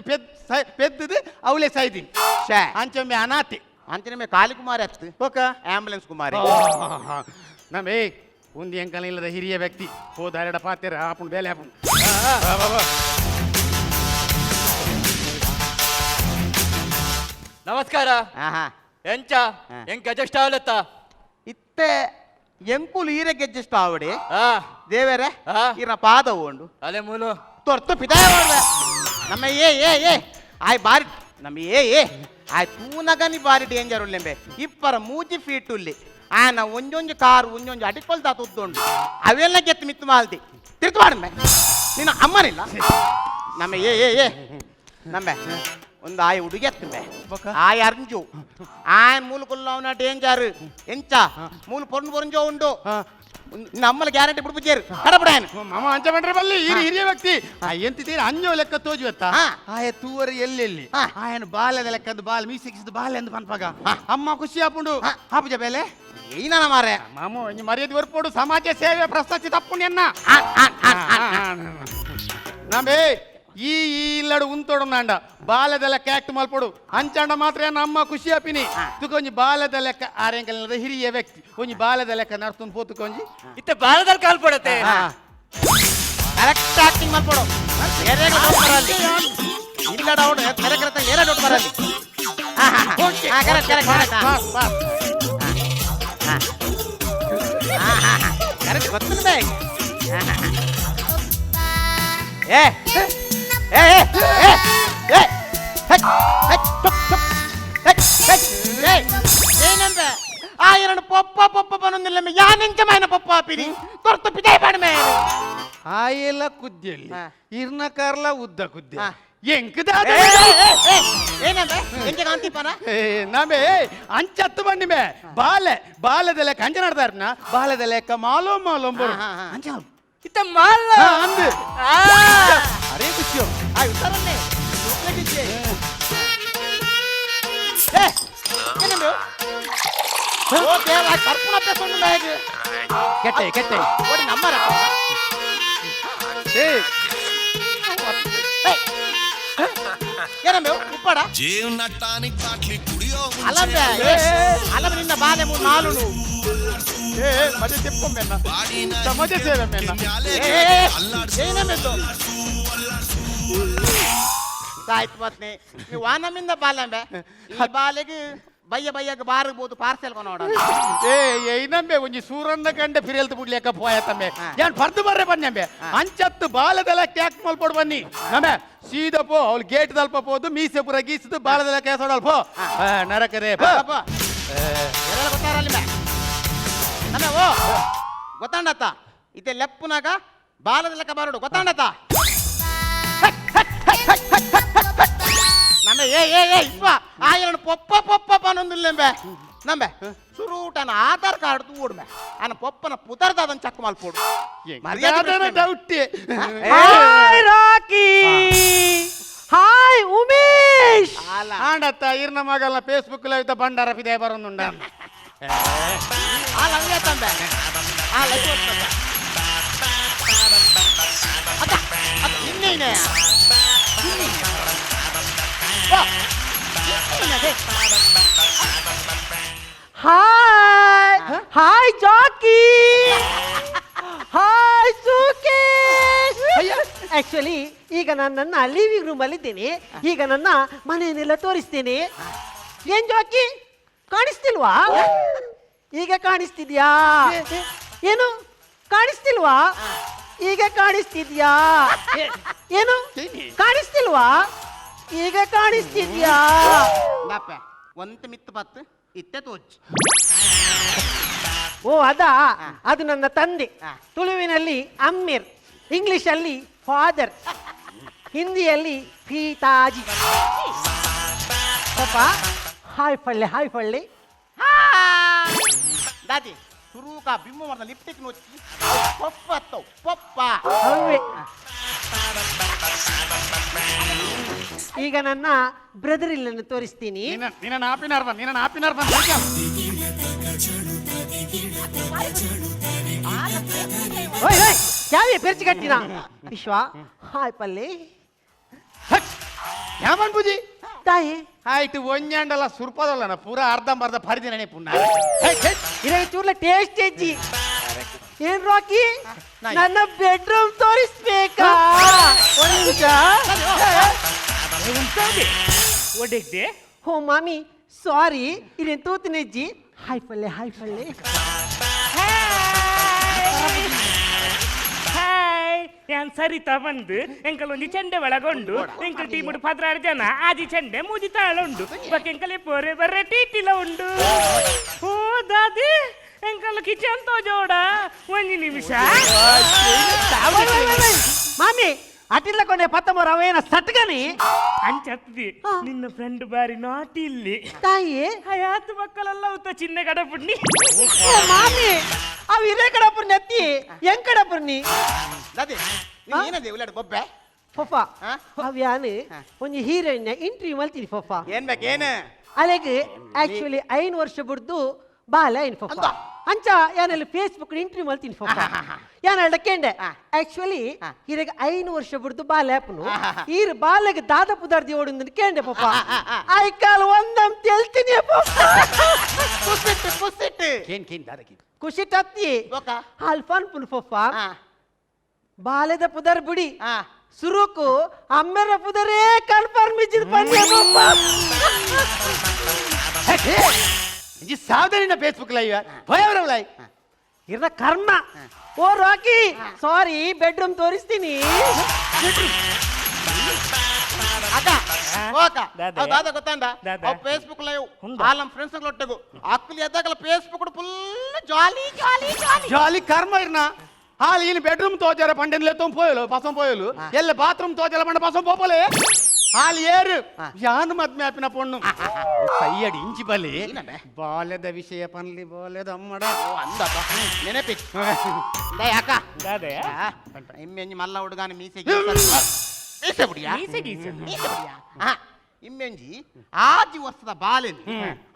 ಪೆದ್ದದು ಅವಳೇ ಸಾಯ್ದೀನಿ ಅಂಚೊಮ್ಮೆ ಅನಾಥಿ. ಅಂಚನೆ ಮೇ ಕಾಲಿ ಕುಮಾರಿ ಅತ್ತು ಓಕ ಆಂಬುಲೆನ್ಸ್ ಕುಮಾರಿ ನಮ್ಮೇ ಒಂದು ಎಂಕಲ್ ಇಲ್ಲದ ಹಿರಿಯ ವ್ಯಕ್ತಿ ಹೋದಾರೆಡ ಪಾತೆರ ಆಪುಂಡು ಬೇಲೆ ಆಪುಂಡು. ನಮಸ್ಕಾರ. ಎಂಚ ಎಂಕ ಅಡ್ಜಸ್ಟ್ ಆವಲತ್ತ? ಇತ್ತೆ ಎಂಕುಲು ಈರಕ್ಕೆ ಅಡ್ಜಸ್ಟ್ ಆವಡೆ ದೇವರೇ ಈರ ಪಾದ ಉಂಡು ಅಲೆ ಮೂಲು ತೊರ್ತು ಪಿತಾಯ ನಮ್ಮ ಏ ಏ ಏ ಆಯ್ ಬಾರಿ ನಮ್ಮ ಏ ಏ ಆಯ್ ತೂನಗನಿ ಬಾರಿ ಡೇಂಜರ್ ಉಲ್ಲೆಂಬೆ ಇಪ್ಪರ ಮೂಜಿ ಫೀಟ್ ಉಲ್ಲಿ ಆನ ಒಂಜೊಂಜಿ ಕಾರು ಒಂಜೊಂಜಿ ಅಡಿಕೊಳ್ತಾ ತುದ್ದುಂಡು ಅವೆಲ್ಲ ಗೆತ್ತು ಮಿತ್ತು ಮಾಲ್ದಿ ತಿರ್ತು ಮಾಡಂಬೆ ನೀನು ಅಮ್ಮನಿಲ್ಲ ನಮ್ಮ ಏ ಏ ಏ ನಂಬೆ ಒಂದು ಆಯ್ ಹುಡುಗಿ ಎತ್ತಂಬೆ ಆಯ್ ಅರ್ಂಜು ಆಯ್ ಮೂಲು ಕುಲ್ಲವನ ಡೇಂಜರ್ ಎಂಚ ಮೂಲು ಪೊರ್ನು ಪೊರಂಜೋ ಉಂಡು ನಮ್ಮಲ್ಲಿ ಗ್ಯಾರಂಟಿ ಬಿಡ್ಬುಜೇರು ಕಡಪಡಾಯನ ಮಾಮ ಅಂಚ ಬಂಡ್ರೆ ಬಲ್ಲಿ ಹಿರಿಯ ವ್ಯಕ್ತಿ ಎಂತಿದ್ದೀರಿ ಅಂಜೋ ಲೆಕ್ಕ ತೋಜುವತ್ತ ಆಯ ತೂವರೆ ಎಲ್ಲೆಲ್ಲಿ ಆಯನ ಬಾಲ್ಯದ ಲೆಕ್ಕದ್ದು ಬಾಲ್ ಮೀಸಿಕ್ಸಿದ್ದು ಬಾಲ್ ಎಂದು ಪನ್ಪಾಗ ಅಮ್ಮ ಖುಷಿ ಆಪುಂಡು ಆಪುಜ ಬೇಲೆ ಏನ ಮಾರೆ ಮಾಮು ಒಂಜಿ ಮರ್ಯಾದೆ ವರ್ಪೋಡು ಸಮಾಜ ಸೇವೆ ಪ್ರಶಸ್ತಿ ತಪ್ಪು ಎನ್ನ ನಂಬೇ ಈ ಇಲ್ಲಡು ಉಂತೋಡು ನಾಂಡ ಬಾಲ್ಯದ ಲೆಕ್ಕ ಆಕ್ಟ್ ಮಲ್ಪೊಡು ಅಂಚಾಂಡ ಮಾತ್ರ ನಮ್ಮ ಖುಷಿ ಆಪಿನಿ ತುಕೊಂಜಿ ಬಾಲ್ಯದ ಲೆಕ್ಕ ಆರೆಂಕಲ್ ಹಿರಿಯ ವ್ಯಕ್ತಿ ಒಂಜಿ ಬಾಲ್ಯದ ಲೆಕ್ಕ ನಡ್ತೊಂದು ಪೋತು ಕೊಂಜಿ ಇತ್ತೆ ಬಾಲದಲ್ಲಿ ಕಾಲ್ಪಡತ್ತೆ. ಕರೆಕ್ಟ್ ಆಕ್ಟಿಂಗ್ ಮಲ್ಪೊಡು ಬರಲಿ ಇಲ್ಲ ಡೌಟ್ ಕರೆಕ್ಟ್ ಕರೆಕ್ಟ್ ಏರ ಡೌಟ್ ಬರಲಿ. ಕರೆಕ್ಟ್ ಕರೆಕ್ಟ್ ಕರೆಕ್ಟ್ ಕರೆಕ್ಟ್ ಗೊತ್ತಿಲ್ಲ. ಏ ಏ ಏ ಏ ಏನಂದ ಆ ಎರಡು ಪೊಪ್ಪ ಪೊಪ್ಪ ಬನ್ನೊಂದಿಲ್ಲ ಯಾನೆಂಚ ಮಾಯನ ಪೊಪ್ಪ ಆಪಿನಿ ತೊರ್ತು ಪಿದಾಯ್ ಪಾಡ್ಮೆ ಆಯೆಲ್ಲ ಕುದ್ದಿಯಲ್ಲಿ ಇರ್ನ ಕಾರ್ಲ ಉದ್ದ ಕುದ್ದೆ ಎಂಕದ ಏನಂದ ಎಂಚ ಕಾಂತಿಪ್ಪನ ನಾಮೇ ಅಂಚತ್ತು ಬಂಡಿ ಮೇ ಬಾಲೆ ಬಾಲೆದ ಲೆಕ್ಕ ಅಂಚ ನಡ್ತಾ ಇರ್ನ ಬಾಲೆದ ಲೆಕ್ಕ ಮಾಲೋ ಮಾಲೋ ಬರು ಅಂಚ ಇತ್ತ ಮಾಲ ಅಂದು ಅರೇ ಖುಷಿಯೋ ಆ ಉತ್ತರನ್ನೇ ಏನಂದು ಓ ದೇವ ಕರ್ಪುಣ ಪೆಸೊಂಡು ಬ್ಯಾಗ್ ಕೆಟ್ಟೆ ಕೆಟ್ಟೆ ಓಡಿ ನಮ್ಮರ ಏ ಏನಂಬೆ ಉಪ್ಪಾಡ ಅಲಂಬೆ ಅಲಂಬೆ ನಿನ್ನ ಬಾಲೆ ಮೂರು ನಾಲು ಏ ಮಜೆ ತಿಪ್ಪೊಮ್ಮೆನ್ನ ಮಜೆ ಸೇವೆ ಮೆನ್ನ ಏನಂಬೆದ್ದು ಆಯ್ತು ಪತ್ನಿ ನೀವು ವಾನಮಿಂದ ಬಾಲೆಂಬೆ ಈ ಬಾಲೆಗೆ ಬಯ್ಯ ಬಯ್ಯಗ ಬಾರ್ಬೋದು ಪಾರ್ಸೆಲ್ ಕೊನೋಡ. ಏ ಏನಂಬೆ ಒಂಜಿ ಸೂರನ್ನ ಕಂಡೆ ಫಿರೆಲ್ತು ಬಿಡ್ಲಿಕ್ಕ ಪೋಯ ತಮ್ಮೆ ಯಾನ್ ಪರ್ದು ಬರ್ರೆ ಬನ್ನಿ ಅಂಚತ್ತು ಬಾಲದೆಲ್ಲ ಕ್ಯಾಕ್ ಮಲ್ಪೊಡು ಬನ್ನಿ ನಮೆ ಸೀದಾ ಪೋ ಅವ್ಳು ಗೇಟ್ ದಲ್ಪ ಪೋದು ಮೀಸೆ ಪುರ ಗೀಸದು ಬಾಲದೆಲ್ಲ ಕೇಸೋಡಲ್ ಪೋ ನರಕದೆ ಪೋ ಗೊತ್ತಾರಲ್ಲ ನಮೆ ಓ ಗೊತ್ತಾಂಡತ್ತ ಇತ್ತೆ ಲೆಪ್ಪುನಾಗ ಬಾಲದ ಲೆಕ್ಕ ಬಾರೋಡು ಗೊತ್ತಾಂಡತ್ತ ನಮೆ ಏ ಏ ಏ ಇಪ್ಪ ಆಯನ ಪೊಪ್ಪ ಪೊಪ್ಪ ಪನೊಂದಿಲ್ಲೆಂಬೆ ನಂಬೆ ಸುರೂಟನ ಆಧಾರ್ ಕಾರ್ಡ್ ತೂಡ್ಮೆ ಆನ ಪೊಪ್ಪನ ಪುದರ್ದಾದನ್ ಚಕ್ ಮಲ್ಪೋಡು doubt. Hi Rocky, hi Umesh. ಆಂಡತ್ತ ಇರ್ನ ಮಗಲ್ನ ಫೇಸ್ಬುಕ್ ಲೈವ್ ಬಂಡಾರ ಫಿದೆ ಬರೋನುಂಡ. ಆ ಲಂಗೆ ತಂಬೆ ಆ ಲೈಟ್ ಅಕ್ಕ ಅಕ್ಕ ಇನ್ನೇನೆ hi hi Jackie, hi Sukesh. Actually ಈಗ ನಾನು ನನ್ನ ಲಿವಿಂಗ್ ರೂಮಲ್ಲಿ ಇದ್ದೀನಿ. ಈಗ ನನ್ನ ಮನೆಯನ್ನೆಲ್ಲ ತೋರಿಸ್ತೀನಿ. ಏನ್ ಜಾಕಿ ಕಾಣಿಸ್ತಿಲ್ವಾ? ಈಗ ಕಾಣಿಸ್ತಿದ್ಯಾ? ಏನು ಕಾಣಿಸ್ತಿಲ್ವಾ? ಈಗ ಕಾಣಿಸ್ತಿದ್ಯಾ? ಏನು ಕಾಣಿಸ್ತಿಲ್ವಾ? ಈಗ ಕಾಣಿಸ್ತಿದ್ಯಾ? ಒಂತ ಮಿತ್ತು ಪತ್ತು ಇತ್ತೆ ತೋಚ್. ಓ ಅದಾ, ಅದು ನನ್ನ ತಂದೆ. ತುಳುವಿನಲ್ಲಿ ಅಮ್ಮಿರ್, ಇಂಗ್ಲಿಷಲ್ಲಿ ಫಾದರ್, ಹಿಂದಿಯಲ್ಲಿ ಪೀತಾಜಿ. ಪಾಪ ಹಾಯ್ ಪಳ್ಳಿ, ಹಾಯ್ ಪಳ್ಳಿ. ದಾದಿ ಸುರೂಕ ಬಿಮ್ಮು ಮಾಡ್ದ ಲಿಪ್ಟಿಕ್ ನೋಚ್ಚಿ ಪೊಪ್ಪ ಅತ್ತವು ಪೊಪ್ಪ. ಅವ್ವೆ. ಈಗ ನನ್ನ ಬ್ರದರ್ ಇಲ್ಲನ್ನು ತೋರಿಸ್ತೀನಿ. ನಿನ್ನ ಆಪಿನಾರ್ ಬಂದ್, ನಿನ್ನ ಆಪಿನಾರ್ ಬಂದ್. ಓಯ್ ಓಯ್ ಯಾವೇ ಪೆರ್ಚಿ ಕಟ್ಟಿನ ವಿಶ್ವ. ಹಾಯ್ ಪಲ್ಲಿ. ಯಾಮನ್ ಪೂಜಿ ತಾಯಿ ಆಯ್ತು ಒಂಜಾಂಡಲ ಸುರ್ಪದಲ್ಲ ಪೂರ ಅರ್ಧಂಬರ್ಧ ಪರಿದಿನೇ ಪುಣ್ಣ ಇರ ಚೂರ್ಲ ಟೇಸ್ಟ್ ಹೆಜ್ಜಿ. ಏನ್ ರಾಕಿ, ನನ್ನ ಬೆಡ್ರೂಮ್ ತೋರಿಸ್ಬೇಕಾ? ಒಂದ್ ನಿಮಿಷ. ಒಡೆಗ್ದೆ ಹೋ ಮಾಮಿ ಸಾರಿ, ಇರೇನ್ ತೂತಿನೆಜ್ಜಿ. ಹಾಯ್ ಪಲ್ಲೆ, ಹಾಯ್ ಪಲ್ಲೆ. ಹಾಯ್, ಯಾನ್ ಸರಿತಾ ಬಂದು ಎಂಕಲ್ ಒಂಜಿ ಚೆಂಡೆ ಒಳಗೊಂಡು ಎಂಕಲ್ ಟೀಮ್ 16 ಜನ ಆಜಿ ಚೆಂಡೆ ಮೂಜಿ ತಾಳ ಉಂಡು ಬೊಕ್ಕ ಎಂಕಲೆ ಪೊರೆ ಬರ್ರೆ ಟೀಟಿಲ ಉಂಡು. ಓ ದಾದಿ, ಎಂಕಲ್ ಕಿಚನ್ ತೋಜೋಡ ಒಂಜಿ ನಿಮಿಷ. ಮಾಮಿ ಅಟಿಲ್ಲ ಕೊಂಡೆ ಪತ್ತಮೋರ ಅವೇನ ಸಟ್ಗನಿ ಅಂಚತ್ತಿ ನಿನ್ನ ಫ್ರೆಂಡ್ ಬಾರಿ ನಾಟಿ ಇಲ್ಲಿ ತಾಯಿ ಹಯಾತ್ ಮಕ್ಕಳೆಲ್ಲ ಉತ್ತ ಚಿನ್ನ ಕಡಪುಡ್ನಿ. ಮಾಮಿ ಅವು ಇರೇ ಕಡಪುರ್ನಿ ಅತ್ತಿ ಹೆಂಗ್ ಕಡಪುರ್ನಿ ದಾದಿ ಏನದೆ ಉಳ್ಳಾಡು ಬೊಬ್ಬೆ ಪಪ್ಪ ಅವ್ಯಾನು ಒಂಜಿ ಹೀರೋಯಿನ್ ಇಂಟರ್ವ್ಯೂ ಮಲ್ತೀನಿ ಪಪ್ಪ. ಏನ್ ಬೇಕು ಏನು? ಅಲೆಗ್ ಆಕ್ಚುಲಿ 5 ವರ್ಷ ಬಿಡ್ದು ಬಾಲ ಐನ್ ಪಪ್ಪ. ಅಂಚ ಯಾನಲ್ಲಿ ಫೇಸ್ಬುಕ್ ಇಂಟರ್ವ್ಯೂ ಮಲ್ತೀನಿ ಪಪ್ಪ. ಯಾನ್ ಹೇಳ್ದ ಕೇಂಡೆ ಆಕ್ಚುಲಿ ಇರಗ 5 ವರ್ಷ ಬಿಡ್ದು ಬಾಲ ಆಪನು ಈರ್ ಬಾಲೆಗೆ ದಾದ ಪುದಾರ್ದಿ ಓಡಿಂದು ಕೇಂಡೆ ಪಪ್ಪ. I call ಒಂದಂ ತೆಲ್ತೀನಿ ಪಪ್ಪ. ಕುಸಿಟ್ಟು ಕುಸಿಟ್ಟು ಕೇನ್ ಕೇನ್ ದಾದ ಕೇನ್ ಖುಷಿ ಟತ್ತಿ ಅಲ್ಫಾನ್ ಪುನ್ ಪಪ್ಪ. ಬಾಲೆದ ಪುದರ್ ಬಿಡಿ ಸುರುಕು ಅಮ್ಮೆರ ಪುದರೇ ಕನ್ಫರ್ಮ್ ಇಜ್ಜಿದ್ ಪನ್ಯ ಪಪ್ಪ. ಇಂಜಿ ಸಾವಧಾನಿನ ಫೇಸ್ಬುಕ್ ಲೈವ್ ಭಯವರ ಲೈವ್ ಇರ್ನ ಕರ್ಮ. ಓ ರಾಕಿ ಸಾರಿ, ಬೆಡ್ರೂಮ್ ತೋರಿಸ್ತೀನಿ. ಅಕ್ಕ ಓಕ ಅವ್ ದಾದ ಗೊತ್ತಂದ ಅವ್ ಫೇಸ್ಬುಕ್ ಲೈವ್ ಆಲ್ ನಮ್ಮ friends ಒಟ್ಟಗು ಅಕ್ಕಲಿ ಎದ್ದಾಗಲ Facebook full jolly jolly jolly jolly ಕರ್ಮ ಇರ್ನ. ಹಾಲ್ ಈನ್ ಬೆಡ್ರೂಮ್ ತೋಜಾರ ಪಂಡೆನ್ಲೆ ತೊಂ ಪೋಯಲು ಪಸಂ ಪೋಯಲು ಎಲ್ಲ ಬಾತ್ರೂಮ್ ತೋಜಾರ ಪಂಡ ಪಸಂ ಪೋಪಲೆ ಹಾಲ್ ಏರು ಯಾನು ಮದ್ಮೆ ಆಪಿನ ಪೊಣ್ಣು ಸೈಯಡಿ ಇಂಚಿ ಬಲಿ ಬಾಲ್ಯದ ವಿಷಯ ಪನ್ಲಿ ಬಾಲ್ಯದ ಅಮ್ಮಡ ಅಂದಪ್ಪ ನೆನಪಿ ಯಾಕ ದಾದಯ ಇಮ್ಮೆಂಜಿ ಮಲ್ಲ ಹುಡುಗಾನ ಮೀಸೆ ಮೀಸೆ ಬುಡಿಯಾ ಮೀಸೆ ಗೀಸೆ ಮೀಸೆ ಬುಡಿಯಾ ಇಮ್ಮೆಂಜಿ ಆಜಿ ವರ್ಷದ ಬಾಲೆನ್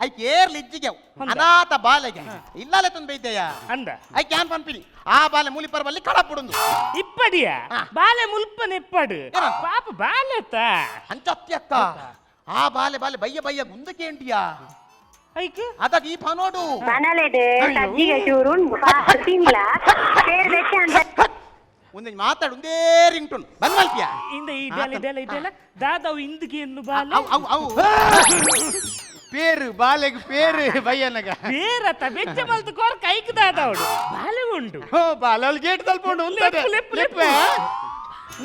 ಐಕ್ ಏರ್ಲಿ ಇಜ್ಜಿಗೆ ಅನಾಥ ಬಾಲೆಗೆ ಇಲ್ಲಲೆ ತಂದು ಬೈತೆಯ ಅಂದ ಐಕ್ ಯಾನ್ ಪನ್ಪಿನಿ ಆ ಬಾಲೆ ಮೂಲಿ ಪರ್ವಲ್ಲಿ ಕಡಪುಡುಂದು ಇಪ್ಪಡಿಯ ಬಾಲೆ ಮುಲ್ಪನ ಇಪ್ಪಡು ಪಾಪ ಬಾಲೆತ ಅಂಚತ್ತಿ ಅಕ್ಕ ಆ ಬಾಲೆ ಬಾಲೆ ಬಯ್ಯ ಬಯ್ಯ ಗುಂದಕೇಂಟಿಯಾ ಐಕ್ ಅದಾಗ ಈ ಪನೋಡು ಮನಲೆಡ್ ಸಜ್ಜಿಗೆ ಚೂರು ತಿನ್ಲ ಪೇರ್ ಬೆಚ್ಚ ಅಂತ ಒಂದೇ ಮಾತಾಡು ಒಂದೇ ರಿಂಗ್ಟೋನ್ ಬಂದ್ ಮಲ್ಪಿಯಾ ಇಂದ ಇದೆಲ್ಲ ಇದೆಲ್ಲ ಇದೆಲ್ಲ ದಾದವು ಇಂದಕ್ಕೆ ಎಂದು ಬಾಲೆ ಅವು ಅವು ಅವು ಪೇರು ಬಾಲೆಗೆ ಪೇರು ಬಯ್ಯನಗ ಪೇರತ್ತ ಬೆಚ್ಚ ಮಲ್ತು ಕೋರ್ ಕೈಕ್ ದಾದವಡು ಬಾಲೆ ಉಂಡು ಹೋ ಬಾಲೆ ಗೇಟ್ ತಲುಪುಂಡು ಉಂಟದೆ ಲೆಪ್ಪು, ಲೆಪ್ಪು, ಲೆಪ್ಪು.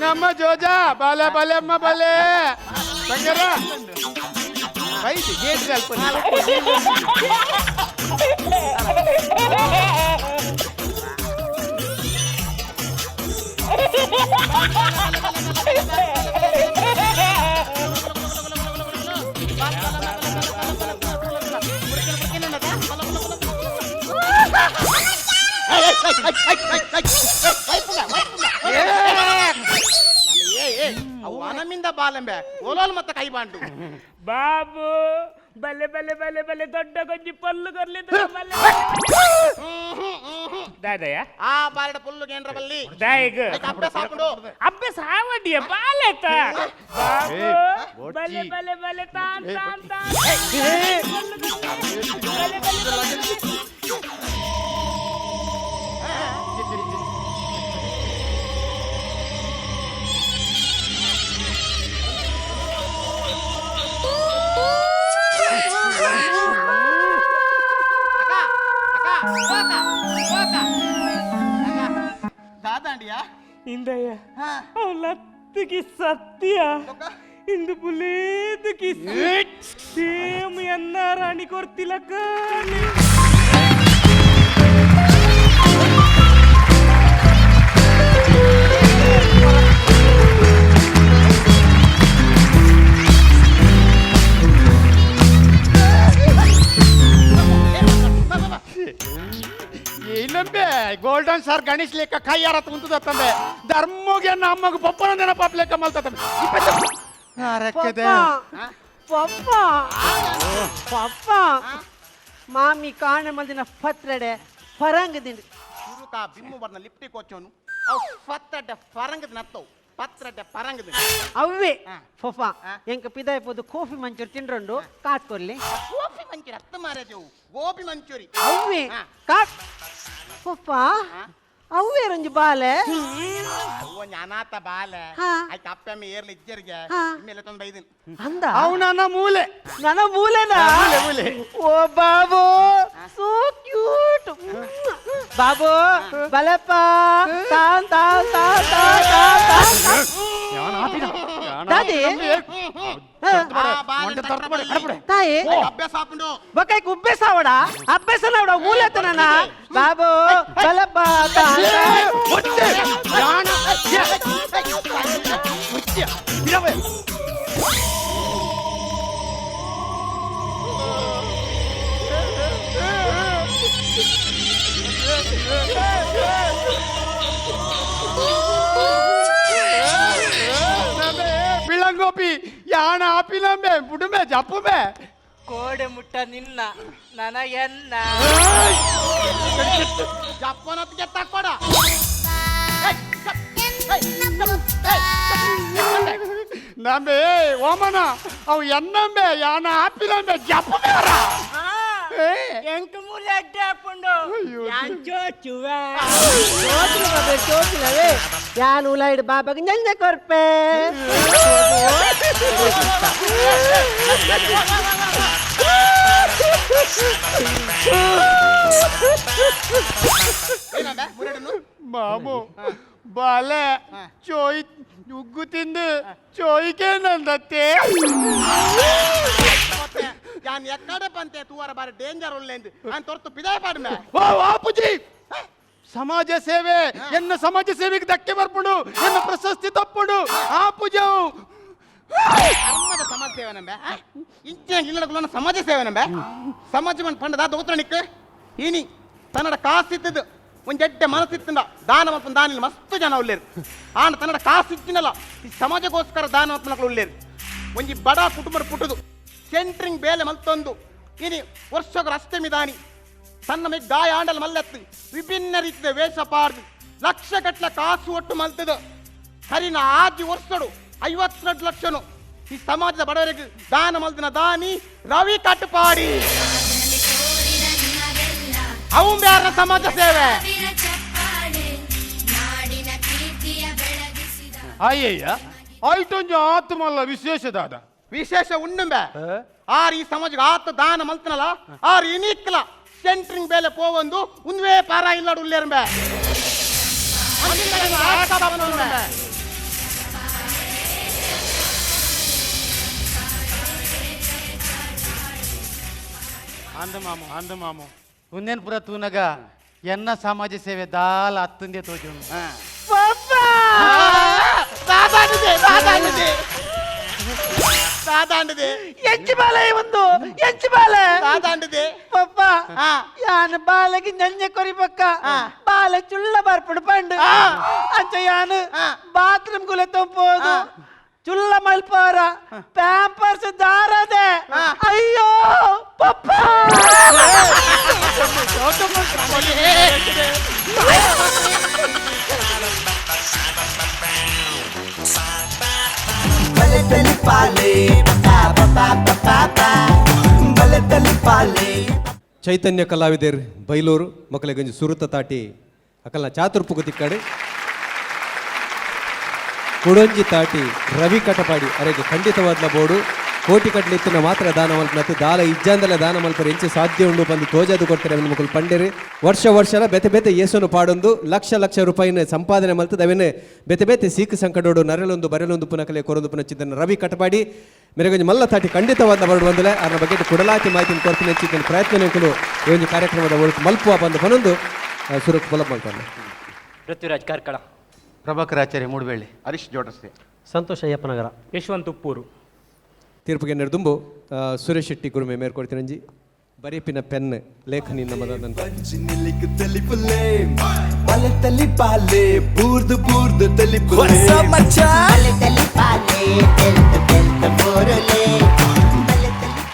ನಮ್ಮ ಜೋಜ ಬಾಲೆ ಬಾಲೆ ಅಮ್ಮ ಬಾಲೆ ಬಂಗಾರ ಬೈದು ಗೇಟ್ ತಲುಪು. ಅವು ಅನಮಿಂದ ಬಾಲೆಂಬೆ ಓಲೋಲ್ ಮತ್ತೆ ಕೈ ಬಾಂಡು ಬಾಬು ಬಲೆ ಬಲೆ ಬಲೆ ಬಲೆ ದೊಡ್ಡ ಗೊಂಜಿ ಪಲ್ಲು ಕೊರ್ಲಿ ಬಲೆ ದಾದಯ ಆ ಬಾಲೆಡ ಪುಲ್ಲು ಕೇಂದ್ರ ಬಲ್ಲಿ ದಾಯಿಗ್ ಅಬ್ಬೆ ಸಾಪುಂಡು ಅಬ್ಬೆ ಸಾವಡಿಯ ಬಾಲೆತ ಬಾಬು ಬಲೆ ಬಲೆ ಬಲೆ ತಾನ್ ತಾನ್ ತಾನ್ ಬಲೆ ಬಲೆ ಬಲೆ. ದಾದಾಂಡಿಯಾ ಇಂದಯ್ಯ ಅವಲತ್ತಿಗೆ ಸತ್ಯ ಇಂದು ಪುಲೇದಕ್ಕೆ ಸೇಮ್ ಎನ್ನ ರಾಣಿ ಕೊರ್ತಿಲಕ್ಕ. ಇನ್ನೊಂಬೆ ಗೋಲ್ಡನ್ ಸ್ಟಾರ್ ಗಣೇಶ್ ಲೆಕ್ಕ ಕೈ ಯಾರ ತುಂತುದತ್ತಂದೆ ಧರ್ಮಗೆ ನಮ್ಮಗ ಪಪ್ಪನ ನೆನಪಾಪ್ ಲೆಕ್ಕ ಮಲ್ತತ್ತಂದೆ. ಪಪ್ಪ ಪಪ್ಪ ಮಾಮಿ ಕಾಣ ಮಲ್ದಿನ ಪತ್ರಡೆ ಫರಂಗ್ ದಿಂಡು ಸುರುಕ ಬಿಮ್ಮು ಬರ್ನ ಲಿಪ್ಟಿ ಕೋಚೋನು ಅವು ಫತ್ತಡ್ಡೆ ಫರಂಗದ ನತ್ತವು. ಪತ್ರಡ್ಡೆ ಪರಂಗದ ಅವ್ವೆ ಫೊಫಾ ಎಂಕ ಪಿದಾಯ್ಪೋದು ಕೋಫಿ ಮಂಚೂರಿ ತಿಂಡ್ರಂಡು ಕಾಸ್ ಕೊರ್ಲಿ. ಗೋಬಿ ಮಂಚೂರಿ ಅತ್ತ ಮಾರೇಜವು, ಗೋಬಿ ಮಂಚೂರಿ. ಅವ್ವೆ ಕಾಸ್ ಫೊಫಾ ಅವ್ವೆ ರಂಜು ಬಾಲೆ. ಒಂಜಿ ಅನಾಥ ಬಾಲೆ. ಆಯ್ತು, ಅಪ್ಪಮ್ಮ ಏರ್ಲಿ ಇಜ್ಜರಿಗೆ ಮೇಲೆ ತಂದು ಬೈದಿನ. ಅಂದ ಅವು ನನ್ನ ಮೂಲೆ. ನನ್ನ ಮೂಲೆನಾ? ಮೂಲೆ, ಮೂಲೆ. ಓ ಬಾಬು, ಸೋ ಕ್ಯೂಟ್ ಬಾಬು. ಬಲಪ್ಪ ತಾನ್ ತಾನ್ ತಾನ್ ತಾನ್ ತಾನ್ ತಾನ್. ದಾದಿ ತಾಯಿ ಅಭ್ಯಾಸ ಆಪುಂಡು. ಬೊಕೈಕ್ ಉಬ್ಬೆಸ ಅವಡ ಅಭ್ಯಾಸ ಅವಡ ಮೂಲೆತನ ಬಾಬು ಬಲಪ್ಪ ತಾನ್. ಬಿಳಂಗೋಪಿ ಯಾಣ ಆಪಿಲಂಬೆ ಬುಡುಮೆ ಜಪ್ಪುಮೆ. ಕೋಡೆ ಮುಟ್ಟ ನಿನ್ನ ನನಗೆನ್ನ ಜಪ್ಪನೊತ್ತಿಗೆ ತಕ್ಕೊಡ. ನಂಬೆ ಓಮನ ಅವು ಎನ್ನಂಬೆ ಯಾಣ ಆಪಿಲಂಬೆ ಜಪ್ಪುಮೆ. ಎಂಕ ಮೂಲೆ ಅಡ್ಡೆ ಹಾಕೊಂಡು ಯಾನ್ ಚೋಚುವೆ. ಚೋಚುಲ ಬಾಬೆ, ಚೋಚುಲವೇ ಯಾನ್ ಉಲಾಯ್ಡ್ ಬಾಬಾಗ ನೆನ್ನೆ ಕೊರ್ಪೆ. ಮಾಮು ಬಾಲೆ ಚೋಯ್ ಉಗ್ಗು ತಿಂದು ಚೋಯ್ಕೆ ನಂದತ್ತೆ. ಯಾನ್ ಎಕ್ಕಡೆ ಪಂತೆ ತೂವರ ಬಾರಿ ಡೇಂಜರ್ ಉಲ್ಲೇಂದು ನಾನು ತೊರ್ತು ಪಿದಾಯ ಪಾಡ್ಮೆ. ಓ ಬಾಪುಜಿ, ಸಮಾಜ ಸೇವೆ ಎನ್ನ ಸಮಾಜ ಸೇವೆಗೆ ಧಕ್ಕೆ ಬರ್ಪುಂಡು, ಎನ್ನ ಪ್ರಶಸ್ತಿ ತಪ್ಪುಂಡು ಆ ಪೂಜೆವು. ಧರ್ಮದ ಸಮಾಜ ಸೇವೆ ನಂಬೆ ಇಂಚಿನ ಇಲ್ಲಡ ಸಮಾಜ ಸೇವೆ ನಂಬೆ. ಸಮಾಜ ಪಂಡದ ದೋತ್ರಣಿಕ್ ಇನಿ ತನ್ನಡ ಕಾಸಿತ್ತದು ಒಂಜೆಡ್ಡೆ ಮನಸ್ಸಿತ್ತಿಂದ ದಾನ ಮಲ್ಪನ ದಾನಿಲ್ ಮಸ್ತ್ ಜನ ಉಲ್ಲೇರು. ಆನ ತನ್ನಡ ಕಾಸಿತ್ತಿನಲ್ಲ ಈ ಸಮಾಜಕ್ಕೋಸ್ಕರ ದಾನ ಮಲ್ಪನಕ್ಲು ಉಲ್ಲೇರು. ಒಂಜಿ ಬಡ ಕುಟುಂಬದ ಪುಟ್ಟುದು ಸೆಂಟ್ರಿಂಗ್ ಬೇಲೆ ಮಲ್ತೊಂದು ಇನಿ ವರ್ಷಗಳ ಅಷ್ಟಮಿ ದಾನಿ ತನ್ನ ಮೈ ಗಾಯ ಆಂಡಲ್ ಮಲ್ಲತ್ತು ವಿಭಿನ್ನ ರೀತಿಯ ವೇಷ ಪಾರ್ದು ಲಕ್ಷ ಗಟ್ಟಲೆ ಕಾಸು ಒಟ್ಟು ಮಲ್ತದು ಹರಿನ ಆಜಿ ವರ್ಷಡು 52 ಲಕ್ಷನು ಈ ಸಮಾಜದ ಬಡವರಿಗೆ ದಾನ ಮಲ್ದಿನ ದಾನಿ ರವಿ ಕಟಪಾಡಿ. ಅವು ಬ್ಯಾರ ಸಮಾಜ ಸೇವೆ. ಅಯ್ಯಯ್ಯ ಆಯ್ತೊಂಜು ಆತ್ಮಲ್ಲ ವಿಶೇಷ ದಾದ ವಿಶೇಷ ಉಣ್ಣುಂಬೆ. ಆರ್ ಈ ಸಮಾಜಕ್ಕೆ ಆತ ದಾನ ಮಲ್ತನಲ್ಲ ಆರ್ ಇನಿಕ್ಲ ಸೆಂಟ್ರಿಂಗ್ ಬೇಲೆ ಪೋವೊಂದು ಉಂದ್ವೇ ಪಾರ ಇಲ್ಲಡು ಉಲ್ಲೇರಂಬೆ. ಅಂದ ಮಾಮು ಅಂದ ಮಾಮು ಉಂದೇನ್ ಪುರ ತೂನಗ ಎನ್ನ ಸಮಾಜ ಸೇವೆ ದಾಲ ಅತ್ತಂದೆ ತೋಜು. ದಾದಾಂಡಿದೆ ದಾದಾಂಡಿದೆ ದಾದಾಂಡಿದೆ. ಎಂಚಿ ಬಾಲೆ ಒಂದು ಎಂಚಿ ಬಾಲೆ ದಾದಾಂಡಿದೆ. ಪಪ್ಪ ಯಾನ್ ಬಾಲೆಗೆ ನೆನ್ನೆ ಕೊರಿಪಕ್ಕ ಬಾಲೆ ಚುಳ್ಳ ಬರ್ಪುಡು ಪಂಡು ಅಂಚ ಯಾನ್ ಬಾತ್ರೂಮ್ ಗುಲೆ ತೊಂಪೋದು ಚುಳ್ಳ ಮಲ್ಪಾರ ಪ್ಯಾಂಪರ್ಸ್ ದಾರದೆ. ಅಯ್ಯೋ ಪಪ್ಪ ಬಲೆ ತಲಿಪಾಲೆ ಬಲೆ ತಲಿಪಾಲೆ. ಚೈತನ್ಯ ಕಲಾವಿದರ್ ಬೈಲೂರು ಮಕ್ಕಳಿಗಂಜಿ ಸುರುತ ತಾಟಿ ಅಕಲ್ನ ಚಾತುರ್ಪುಗು ತಿಕ್ಕಾಡು ಕುಡೊಂಜಿ ತಾಟಿ ರವಿ ಕಟಪಾಡಿ ಅರೆಗೆ ಖಂಡಿತವಾದ ಬೋರ್ಡು ಕೋಟಿ ಕಟ್ಲೆ ಇತ್ತಿನ ಮಾತ್ರ ದಾನ ಮಲ್ಪನತ್ತು ದಾಲ ಇಜ್ಜಾಂದಲ ದಾನ ಮಲ್ಪರೆ ಎಂಚೆ ಸಾಧ್ಯ ಉಂಡು ಬಂದು ತೋಜಾದು ಕೊಡ್ತಾರೆ ಮಕ್ಕಳು ಪಂಡೇರು. ವರ್ಷ ವರ್ಷಲ ಬೆತೆ ಬೆತೆ ಯೇಸುನು ಪಾಡೊಂದು ಲಕ್ಷ ಲಕ್ಷ ರೂಪಾಯಿನ ಸಂಪಾದನೆ ಮಲ್ತದ ಅವೇನೆ ಬೆತೆ ಬೆತೆ ಸೀಕು ಸಂಕಟೋಡು ನರಲೊಂದು ಬರಲೊಂದು ಪುನಕಲೆ ಕೊರೊಂದು ಪುನಚಿದ್ದನ್ನು ರವಿ ಕಟಪಾಡಿ ಮೆರಗೊಂಜಿ ಮಲ್ಲ ತಾಟಿ ಖಂಡಿತವಾದ ಬರಡು ಬಂದಲೆ ಅದರ ಬಗ್ಗೆ ಕುಡಲಾತಿ ಮಾಹಿತಿ ಕೊಡ್ತೀನಿ ಹೆಚ್ಚಿದ್ದನ್ನು ಪ್ರಯತ್ನ ಈ ಒಂದು ಕಾರ್ಯಕ್ರಮದ ಒಳಗೆ ಮಲ್ಪುವ ಬಂದು ಬನೊಂದು ಸುರಕ್ ಬಲ ಮಲ್ತಾನೆ. ಪೃಥ್ವಿರಾಜ್ ಕಾರ್ಕಳ, ಪ್ರಭಾಕರ್ ಆಚಾರ್ಯ ಮೂಡಬೆಳ್ಳಿ, ಹರೀಶ್ ಜೋಡಸ್ತೆ, ಸಂತೋಷ್ ಅಯ್ಯಪ್ಪನಗರ, ಯಶವಂತ್ ಉಪ್ಪೂರು. ತೀರ್ಪಿಗೆ ನೆರೆದುಂಬು ಸುರೇಶ್ ಶೆಟ್ಟಿ ಗುರುಮೆ ಮೇರ್ಕೊಡ್ತೀನಂಜಿ ಬರೀಪಿನ ಪೆನ್ ಲೇಖನಿ ನಮ್ಮದಾದಂತ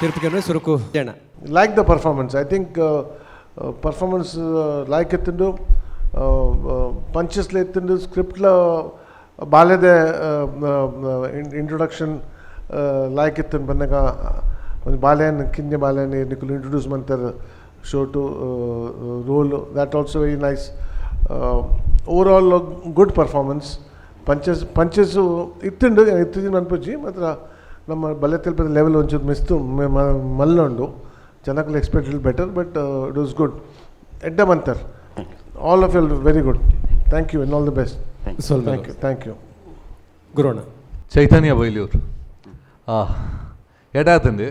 ತೀರ್ಪಿಗೆ ಸುರುಕು ಜನ. Like the performance. I think performance like ಎತ್ತುಂಡು, punches ಎತ್ತುಂಡು, ಸ್ಕ್ರಿಪ್ಟ್ಲ ಬಾಲ್ಯದ ಇಂಟ್ರೊಡಕ್ಷನ್ ಲಾಯ್ಕ್ ಇತ್ತು ಬಂದಾಗ ಒಂದು ಬಾಲ್ಯನ ಕಿಂಜ ಬಾಲ್ಯನ ನಿಕುಲು introduce ಮಂತಾರೆ show to role, that also very nice. Overall good performance. Punches punches ಇತ್ತುಂಡು ಇತ್ತಿನ ಅನ್ಪುಜಿ ಮಾತ್ರ ನಮ್ಮ ಬಲ್ಲೆ ತೆಲ್ಪದ ಲೆವೆಲ್ ಒಂಚೂರು ಮಿಸ್ತು ಮಲ್ಲುಂಡು ಜನಕ್ಕೂ expected better, but it was good. ಎಡ್ಡ Mantar all of all very good. Thank you and all the best. Thank you, thank you. ಗುರೋಣ. Chaitanya Bailur ಎಡಾತಂಡು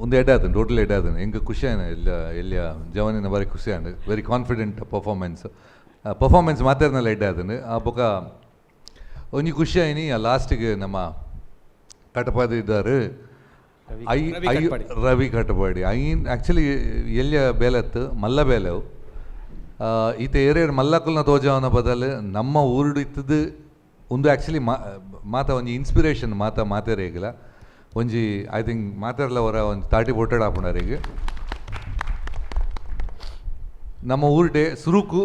ಒಂದು ಎಡ್ಡಾತಂಡು, total ಎಡ್ಡಾತಂಡು. ಎಂಕ್ ಖುಷಿ ಆಯ್ನ ಎಲ್ಲ ಎಲ್ಲಿಯ ಜವನಿನ ಬಾರಿ ಖುಷಿ ಆಂಡ್. ವೆರಿ ಕಾನ್ಫಿಡೆಂಟ್ ಪರ್ಫಾರ್ಮೆನ್ಸ್, ಪರ್ಫಾರ್ಮೆನ್ಸ್ ಮಾತಾಡ್ನಲ್ಲ ಎಡ್ಡಾತಂಡು. ಆ ಬೊಕ ಒಂಜಿ ಖುಷಿ ಆಯ್ನಿ, ಆ ಲಾಸ್ಟಿಗೆ ನಮ್ಮ ಕಟಪಾದಿ ಇದ್ದಾರೆ I Ravi I Katpadi. Ravi Katapadi. ಐನ್ ಆ್ಯಕ್ಚುಲಿ ಎಲ್ಲಿಯ ಬೇಲತ್ತು ಮಲ್ಲ ಬೇಲೆವು ಈತ ಏರಿಯರ್ ಮಲ್ಲಕುಲ್ನ ತೋಜಾವನ ಬದಲು ನಮ್ಮ ಊರುಡು ಇತ್ತದು ಒಂದು ಆ್ಯಕ್ಚುಲಿ ಮಾತ ಒಂಜಿ ಇನ್ಸ್ಪಿರೇಷನ್ ಮಾತ ಮಾತೆರೇಗಿಲ್ಲ ಒಂಜಿ I think ಮಾತೆರ್ಲ ಹೊರ ಒಂಜಿ ತಾಟಿ ಬೋಟೆಡ್ ಆಪುಂಡರಿಗೆ. ನಮ್ಮ ಊರುಡೆ ಸುರುಕು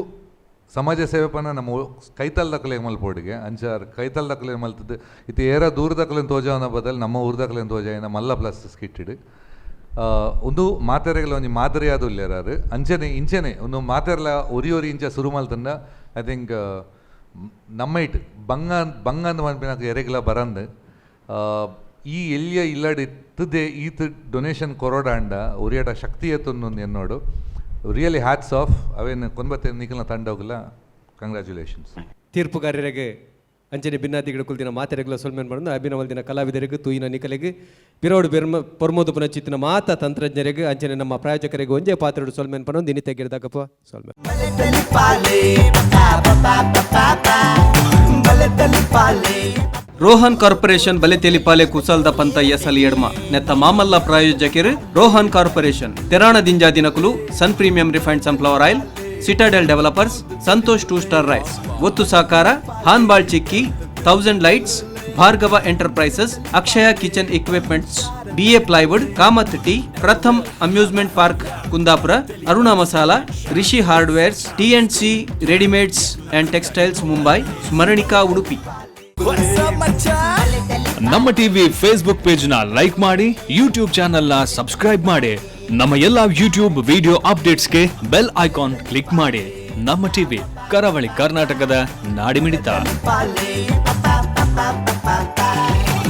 ಸಮಾಜ ಸೇವೆ ಪನ ನಮ್ಮ ಕೈತಲ್ ದಕಲೆ ಮಲ್ಪೋಡಿಗೆ ಅಂಚಾರ್ ಕೈತಲ್ ದಕಲೆ ಮಲ್ತದ್ದು ಇತ್ತೆ ಏರ ದೂರದಕಲೆನ್ ತೋಜಾವನ ಬದಲು ನಮ್ಮ ಊರ್ದಕಲೆನ್ ತೋಜಾಯಿನ ಮಲ್ಲ ಪ್ಲಸ್ ಸ್ಕಿಟ್ಟಿಡ್. ಒಂದು ಮಾತೆರೆಗಳ ಒಂಜಿ ಮಾದರಿಯಾದ ಉಲ್ಲೇರಾರು ಅಂಚನೆ ಇಂಚನೆ ಒಂದು ಮಾತೆರ್ಲ ಒರಿ ಒರಿ ಇಂಚ ಸುರು ಮಲ್ತಂಡ I think ನಮ್ಮ it ಬಂಗ ಬಂಗ ಅಂದ್ ಮನ್ಪಿನಾಕ ಎರೆಗ್ಲ ಬರಂದ್. ಈ ಎಲ್ಲಿಯ ಇಲ್ಲಡ್ ಇತ್ತದೆ ಈತ್ ಡೊನೇಷನ್ ಕೊರೋಡಾಂಡ ಒರಿಯಟ ಶಕ್ತಿ ಎತ್ತೊಂದು ಎನ್ನೋಡು. Really hats off. ಅವೇನು ಕೊನ್ಬತ್ತೆ ನಿಖಲ್ನ ತಂಡೋಗಲ್ಲ, ಕಂಗ್ರ್ಯಾಚುಲೇಷನ್ಸ್. ತೀರ್ಪುಗಾರರಿಗೆ ಅಂಚನೆ ಭಿನ್ನಾದಿಗಳು ಕುಲ್ದಿನ ಮಾತೆರೆಗ್ಲ ಸೊಲ್ಮೆನ್ ಮಾಡಂದು ಅಭಿನವಲ್ದಿನ ಕಲಾವಿದರಿಗೆ ತೂಯಿನ ನಿಕಲೆಗೆ ಪಿರೋಡು ಬೆರ್ಮ ಪೊರ್ಮೋದು ಪುನಚಿತ್ತಿನ ಮಾತ ತಂತ್ರಜ್ಞರಿಗೆ ಅಂಚನೆ ನಮ್ಮ ಪ್ರಾಯೋಜಕರಿಗೆ ಒಂಜೇ ಪಾತ್ರಡು ಸೊಲ್ಮೆನ್ ಪನೊಂದು ಇನ್ನಿತೆ ಗಿರಿದಾಗಪ್ಪ ಸೊಲ್ಮೆ. ರೋಹನ್ ಕಾರ್ಪೊರೇಷನ್ ಬಲೆತೆಲಿಪಾಲೆ ಕುಸಲ್ದ ಪಂತ ಎಸಲ್ ಎಡ್ಮ ನೆತ್ತ ಮಾಮಲ್ಲ ಪ್ರಾಯೋಜಕರು ರೋಹನ್ ಕಾರ್ಪೊರೇಷನ್ ತೆರಾಣ ದಿಂಜಾ ದಿನಕುಲು Sun Premium refined sunflower oil, Citadel Developers, Santosh two star rice. ಒತ್ತು ಸಾಕಾರ ಹಾನ್ಬಾಳ್ ಚಿಕ್ಕಿ, Thousand Lights, Bhargava Enterprises, Akshaya Kitchen Equipments, BA Plywood, Kamath tea, Pratham Amusement Park Kundapura, Aruna Masala, Rishi Hardwares, T and C Readymades and Textiles Mumbai, Smaranika Udupi. ನಮ್ಮ TV Facebook page ನ like ಮಾಡಿ, YouTube channel ನ subscribe ಮಾಡಿ, ನಮ್ಮ ಎಲ್ಲಾ YouTube video ಅಪ್ಡೇಟ್ಸ್ಗೆ bell icon click ಮಾಡಿ. ನಮ್ಮ ಟಿವಿ, ಕರಾವಳಿ ಕರ್ನಾಟಕದ ನಾಡಿಮಿಡಿತ. Pa pa pa pa pa.